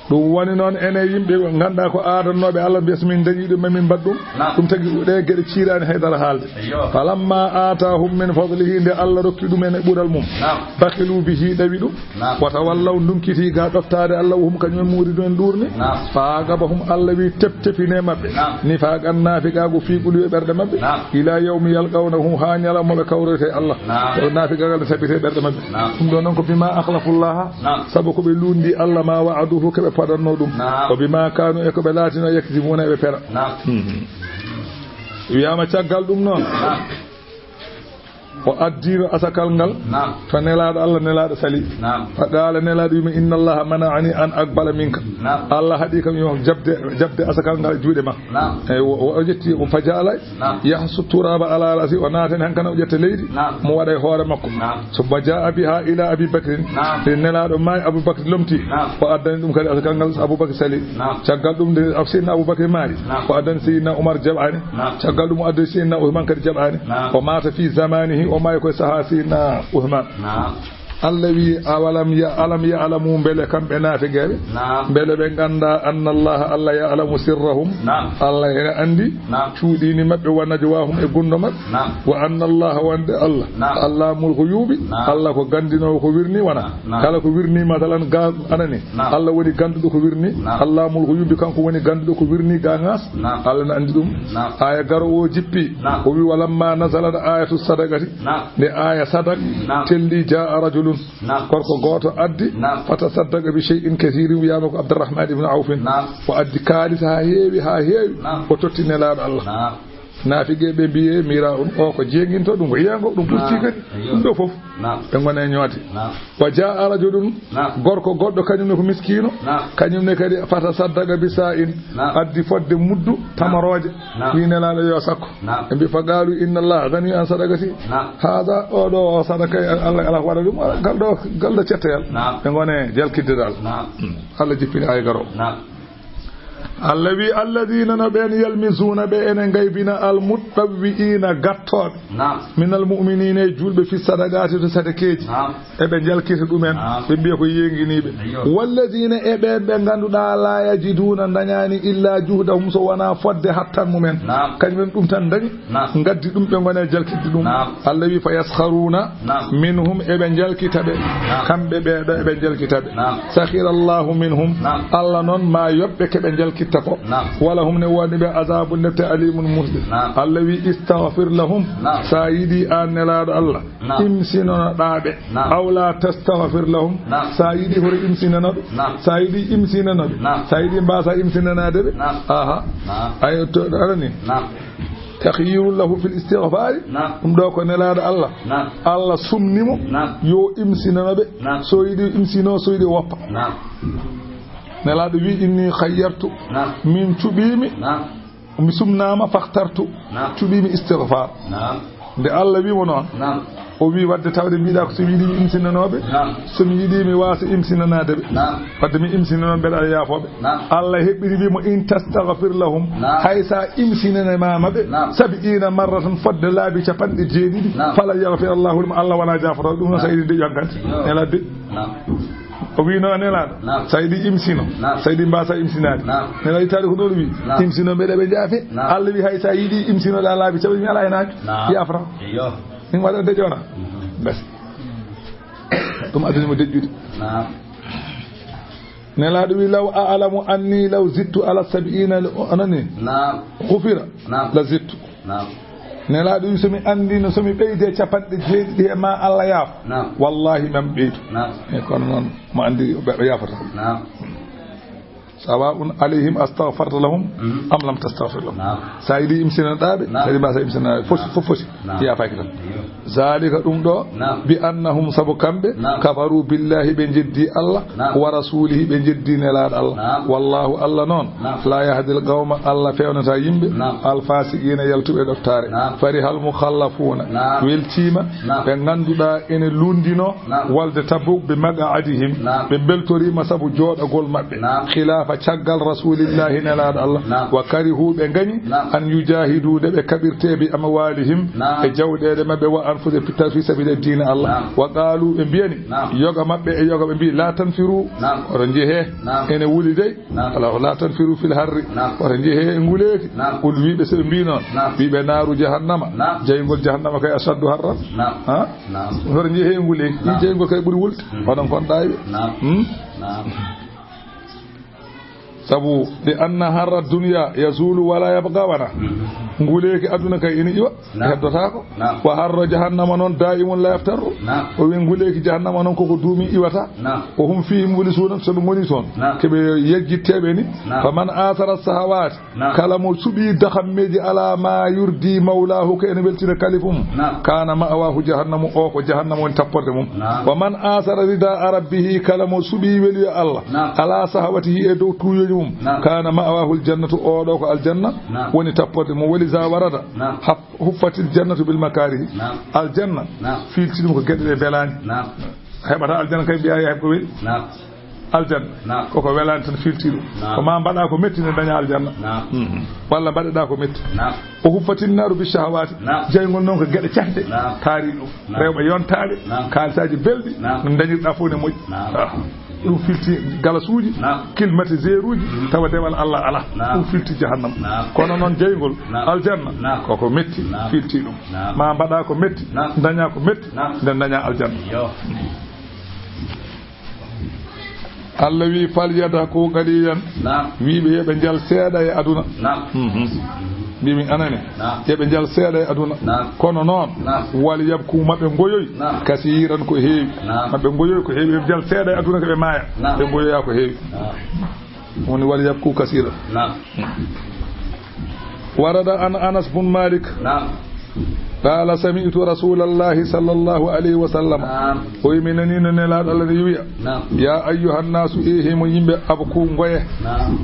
Ɗum woni noon enen yimɓe ɓe ngannduɗaa ko aadannooɓe Allah, mbiyata min dañii ɗum, min mbaɗ ɗum. Naam. Ɗum tagi ɗe geɗe ciiraani haydara haalde. Ayyo. Falamma aataahum min fadlihi, nde Allah rokki ɗum en e ɓural mum. Naam. Bakhilu bihi, ɗawi ɗum. Naam. Wa tawallaw, ndunkiti ga ɗoftaade Allah, wa hum, kañum en, mu'ridun, en ɗuurni. Naam. Fa aqabahum, Allah wi, tep-, tepine maɓɓe. Naam. Nifaqan, naafiqaagu, fii quluubi, ɓerɗe maɓɓe. Naam. Ila yawmi yalqawnahu, haa ñalawma ɓe kawrete Allah. Naam. Ko naafiqaagal ne tabite ɓerɗe maɓɓe. Naam. Ɗum ɗo noon ko bima akhlafullaha, naam, sabu ko ɓe luundi Allah, ma wa'aduhu, ko ɓe paɗanno ɗum. Naam. Wa bima kanu, e ko ɓe laatino, yakzibuna, eɓe pera. Naam. Mhm. Wiyaama caggal ɗum noon. Naam. O addiino asakal ngal, naam, to Nelaaɗo Allah, Nelaaɗo sali. Naam. Fa qaala, Nelaaɗo wiima, "Inna Allaha mana'ani an aqbala minka." Naam. Allah haɗi kam yo jaɓde, jaɓde asakal ngal e juuɗe ma. Naam. Eyi, o, o, o ƴetti, o fa ja'ala, naam, yahsu turaba ala ra'si, o naatani hankana o ƴetta leydi, naam, mo waɗa e hoore makko. Naam. Summa ja'a biha ila Abi Bakrin. Naam. Nde Nelaaɗo maayi, Abu Bakr lomti. Naam. O addani ɗum kadi asakal ngal, Abu Bakr sali. Naam. Caggal ɗum nde Seydina Abu Bakr maari, naam, o addani Seydina Umar jaɓaani. Naam. Caggal ɗum o addi Seydina Usman kadi jaɓaani. Naam. O maata fi zamanihi, o maayi koye sahaa Seydina Usman. Naam. Allah wi, "Awalam ya, alam ya'lamu, mbele kamɓe naafigeeɓe, naam, mbele ɓe ngannda, anna Allah, Allah ya'lamu sirrahum, naam, Allah ene anndi, naam, cuuɗiini maɓɓe, wa najwahum, e gunndo maɓɓe, naam, wa anna Allah, wonde Allah, naam, allamul ghuyubi, naam, Allah ko ganndinoowo ko wirni wona, naam, kala ko wirni, masalan, ga anani, naam, Allah woni gannduɗo ko wirni, naam, allamul ghuyubi, kanko woni gannduɗo ko wirni ga ŋaas, naam, Allah ne anndi ɗum." Naam. Aya garoowo o jippi, naam, o wi, "Walamma nazalat ayatu sadaqati." Naam. Nde aya sadak, naam, telli, jaa rajulun, naam, gorko gooto addi, naam, fatasaddaqa bi shay'in kathirin, wiyaama ko Abdurrahman ibn Awfin. Naam. O addi kaalis haa heewi, haa heewi. Naam. O totti Nelaaɗo Allah. Naam. Naafigeeɓe mbiye, "Mira on, o ko jeeŋinto, ɗum ko yeeŋo, ɗum ɓurti kadi." Naam. Ɗum ɗo fof. Naam. Ɓe ngona e ñooti. Naam. Wa jaa rajulun, naam, gorko goɗɗo, kañum ne ko miskiino. Naam. Kañum ne kadi fatasaddaqa bi sa'in. Naam. Addi fodde muddu tamarooje. Naam. Wi Nelaaɗo yo sakko. Naam. Ɓe mbi, "Fa qaalu inna Allah ghaniyyun an sadaqati." Naam. Haada, oɗo o sadaka, Allah, Allah waɗa ɗum, gal ɗo, gal ɗo cetteyal. Naam. Ɓe ngone jalkidde dal. Naam. Allah jippini ay garo. Naam. Allah wi, "Alladhina, no ɓen, yalmizuna, ɓe ene ngaybina, al-mutawwi'ina, gattooɓe, naam, minal mu'minina, e julɓe, fi sadaqati, to sadakeeji." Naam. Eɓe njalkita ɗumen, naam, ɓe mbiya ko yeeŋiniiɓe. Ayyo. Walladina, e ɓeen ɓe ngannduɗaa, laa yajiduuna, ndañaani, illaa juhdahum, so wonaa fodde hattan mumen. Naam. Kañumen ɗum tan ndañi, naam, ngaddi ɗum, ɓe ngoni e jalkitde ɗum. Naam. Allah wi, "Fa yaskharuuna, naam, minhum," eɓe njalkita ɓe. Naam. Kamɓe ɓee ɗo eɓe njalkita ɓe. Naam. "Sakhira Allahu minhum," naam, Allah noon ma yoɓ ɓe ke ɓe njalkitta ko. Naam. "Wa lahum," ne woni ɓe, "azabun," lepte, "alimun," musde. Naam. Allah wi, "Istaghfir lahum," naam, so a yiɗi aan Nelaaɗo Allah, naam, imsinonoɗaa ɓe. Naam. "Aw la tastaghfir lahum." Naam. So a yiɗi hoto imsinano ɓe. Naam. So a yiɗi imsinano ɓe. Naam. So a yiɗi mbaasa imsinanaade ɓe. Naam. Aha. Naam. Ay, to, aɗa ni? Naam. Takhyirun lahu fil istighfari. Naam. Ɗum ɗo ko Nelaaɗo Allah. Naam. Allah sumni mo. Naam. Yo imsinano ɓe. Naam. So yiɗi imsino, so yiɗi woppa. Naam. Nelaaɗo wi, "Inni khayyartu." Naam. Min cuɓiimi. Naam. Mi sumnaama, fakhtartu. Naam. Cuɓiimi istighfar. Naam. Nde Allah wi mo noon, naam, o wi, wadde tawde mbiɗa ko so mi yiɗi mi imsinanooɓe, naam, so mi yiɗi mi waasa imsinanaade ɓe. Naam. Wadde mi imsinanoo, mbeɗa yaafooɓe. Naam. Allah heɓɓini wi mo, "In tastaghfir lahum," naam, hay sa imsinanamaama ɓe, naam, "sab'iina marratan," fodde laabi capanɗe jeeɗiɗi, naam, "falan yaghfira Allahu lahum," Allah wonaa jaafoto ɗum, naam, so yiɗi nde ƴoggante. Yo. Nela de. Naam. O wi noon, Nelaaɗo, naam, so a yiɗi imsino, naam, so a yiɗi mbaasa imsinaade. Naam. Nelaaɗo ittaade ko ɗoon o wi, naam, imsino mbeɗa ɓe njaafe. Naam. Allah wi hay so a yiɗi imsinoɗa laabi capanɗe, mi alaa heen haaju. Naam. Yaafata. Iyo. Min waɗa deƴoona. Mhm. Bes. Ɗum addani mo deƴƴude. Naam. Nelaaɗo wi, "Law a'lamu anni law zidtu ala sab'iina," anani? Naam. "Ghufira." Naam. "La zidtu." Naam. Nelaaɗo wi, "So mi anndino, so mi ɓeyde capanɗe jeeɗiɗi he ma Allah yaafo, naam, wallahi mami ɓeydu." Naam. E kono noon mo anndi ɓe, ɓe yaafata. Naam. "Sawa'un alayhim astaghfarta lahum, mhm, am lam tastaghfir lahum." Naam. So a yiɗi imsinanaade ɓe, naam, so a yiɗi mbaasa imsinanaade ɓe, foti, naam, fof foti. Naam. Yaafaaki tan. Iyo. "Zalika," ɗum ɗo, naam, "bi annahum," sabu kamɓe, naam, "kafaru billahi," ɓe njeddi Allah, naam, "wa rasulihi," ɓe njeddi Nelaaɗo Allah. Naam. "Wallahu," Allah noon, naam, "la yahdil qawma," Allah feewnata yimɓe, naam, "al fasiqina," yaltuɓe ɗoftaare. Naam. "Farihal mukhallafuuna," naam, weltiima, naam, ɓe ngannduɗaa ene luunndinoo, naam, wolde Tabuk, "bi maq'adihim," naam, ɓe mbeltoriima sabu jooɗagol maɓɓe, naam, "khilafa," caggal Rasulillahi, Nelaaɗo Allah, naam, "wa karihu," ɓe ngañi, naam, "an yujahidu," nde ɓe kaɓirtee, "bi amwalihim," naam, e jawɗeele maɓɓe, "wa anfusihim," pitta fi sabili diina Allah. Naam. "Wa qalu," ɓe mbiyani, naam, yoga maɓɓe e yoga ɓe mbi, "La tanfiru," naam, oto njehee, naam, ene wuli dey. Naam. "Ala, la tanfiru fil harri." Naam. Oto njehee e nguleeki. Naam. Qul, wiiɓe, so ɓe mbi noon, naam, wiiɓe, "Naaru jahannama." Naam. Jayngol jahannama kay ashaddu harran. Naam. Ha? Naam. Oto njehee e nguleeki. Naam. Jayngol kay ɓuri wulde. Hmm. Onon kon ɗaayɓe. Naam. Hmm? Naam. Sabu, "li anna harra dunya yazulu wala yabqa," wana. Mhm. Nguleeki aduna kay ina iwa, naam, heddotaako. Naam. "Wa harra jahannama noon da'imun la yaftarru." Naam. O wi nguleeki jahannama noon koko duumi iwata. Naam. "Wa hum fihi mublisun," so ɓe ngoni toon. Naam. Ke ɓe yejjitteeɓe ni. Naam. "Faman athara sahawati," naam, kala mo suɓi dahammeeji ala ma yurdi mawlahu, ko ene weltina kalifu mum. Naam. "Kana ma'wahu jahannamu," o ko jahannama woni tapporde mum. Naam. "Wa man athara rida rabbihi," kala mo suɓi weluya Allah, naam, ala sahawatihi, e dow tuuyoji mum, naam, "kana ma'wahul jannatu," oɗo ko aljanna, naam, woni tapporde mum. "Wa liza warada," naam, haf-, "huffatil jannatu bil makarihi." Naam. Aljanna, naam, fiilti ɗum ko geɗe ɗe belaani. Naam. Heɓata aljanna kay mbiya heɓ ko weli. Naam. Aljanna. Naam. Koko welaani tan filti ɗum. Naam. Ko ma mbaɗa ko metti ne daña aljanna. Naam. Mhm. Walla mbaɗeɗa ko metti. Naam. O huffatin naaru bi shahawaati. Naam. Jeyngol noon ko geɗe cahɗe. Naam. Taari ɗum. Naam. Rewɓe yontaaɓe. Naam. Kaalisaaji belɗi. Naam. No dañirɗa fof ne moƴƴi. Naam. Ah. Ɗum filti galasuuji, naam, climatiseuruuji, mhm, tawa dewal Allah alaa. Naam. Ɗum filti jahannam. Naam. Kono noon jeyngol, naam, aljanna, naam, koko metti, naam, filti ɗum. Naam. Ma mbaɗa ko metti, naam, daña ko metti, naam, nde daña aljanna. Yo. Allah wi, "Falyadhaku qalilan." Naam. Wi ɓe, yo ɓe njal seeɗa e aduna. Naam. Mhm. Mbimi, anani. Naam. Yo ɓe njal seeɗa e aduna. Naam. Kono noon, naam, "Wal yabku," maɓe ngoyoy. Naam. "Kasiiran," ko heewi. Naam. Maɓe ngoyoy ko heewi. Ɓe njal seeɗa e aduna ko ɓe maaya. Naam. Ɓe ngoyoya ko heewi. Naam. Woni, "Wal yabku kasiiran." Naam. Warada an Anas bun Malik. Naam. Qaala, sami'tu Rasuulallahi sallallahu alayhi wa sallam. Naam. O wi, mi nanii no Nelaaɗo Allah ne wiya. Naam. Ya ayyuhan naasu, e himo yimɓe, abku, ngoye. Naam.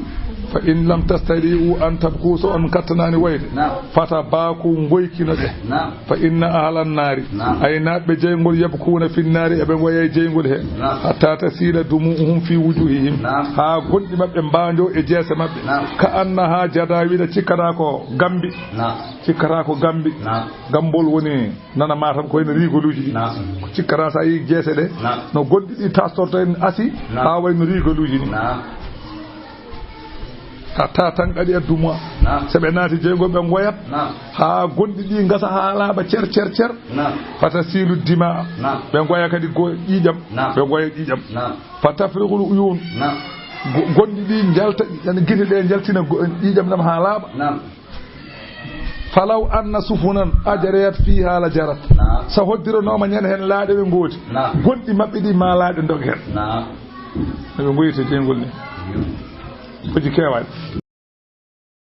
Fa in lam tastati'u an tabku, so on kattanaani woyde. Naam. Fata baaku, ngoykino ɗe. Naam. Fa inna ahlan naari. Naam. Aynaaɓe jeyngol yabkuuna fin naari, eɓe ngoya e jeyngol he. Naam. Hatta tasiila dumu'uhum fi wujuhihim. Naam. Haa gonɗi maɓɓe mbaanjo e jeese maɓɓe. Naam. Ka annaha jadawila, cikkata ko gambi. Naam. Cikkata ko gambi. Naam. Gambol woni nana ma tan ko wayno rigoluuji ɗi. Naam. Ko cikkata sa yii jeese ɗe. Naam. No gonɗi ɗi tastorto en asi. Naam. Haa wayno rigoluuji ni. Naam. Hatta tanqaɗi'a dumu'uhum. Naam. So ɓe naati jeyngol ɓe ngoyat. Naam. Haa gonɗi ɗi ngasa haa laaɓa cer, cer, cer. Naam. Fatasiilu dimaa. Naam. Ɓe ngoya kadi go-, ƴiiƴam. Naam. Ɓe ngoya ƴiiƴam. Naam. Fatafriqul uyuun. Naam. Go-, gonɗi ɗi njalta, yani gite ɗe njaltina go-, ƴiiƴam ɗam haa laaɓa. Naam. Falaw anna sufunan ajarayat fiihaa la jarat. Naam. So hoddiranooma ñande heen laaɗe ɓe ngooti. Naam. Gonɗi maɓɓe ɗi ma laaɗe ndog heen. Naam. No ɓe ngoyta jeyngol ni. Hojji keewaani.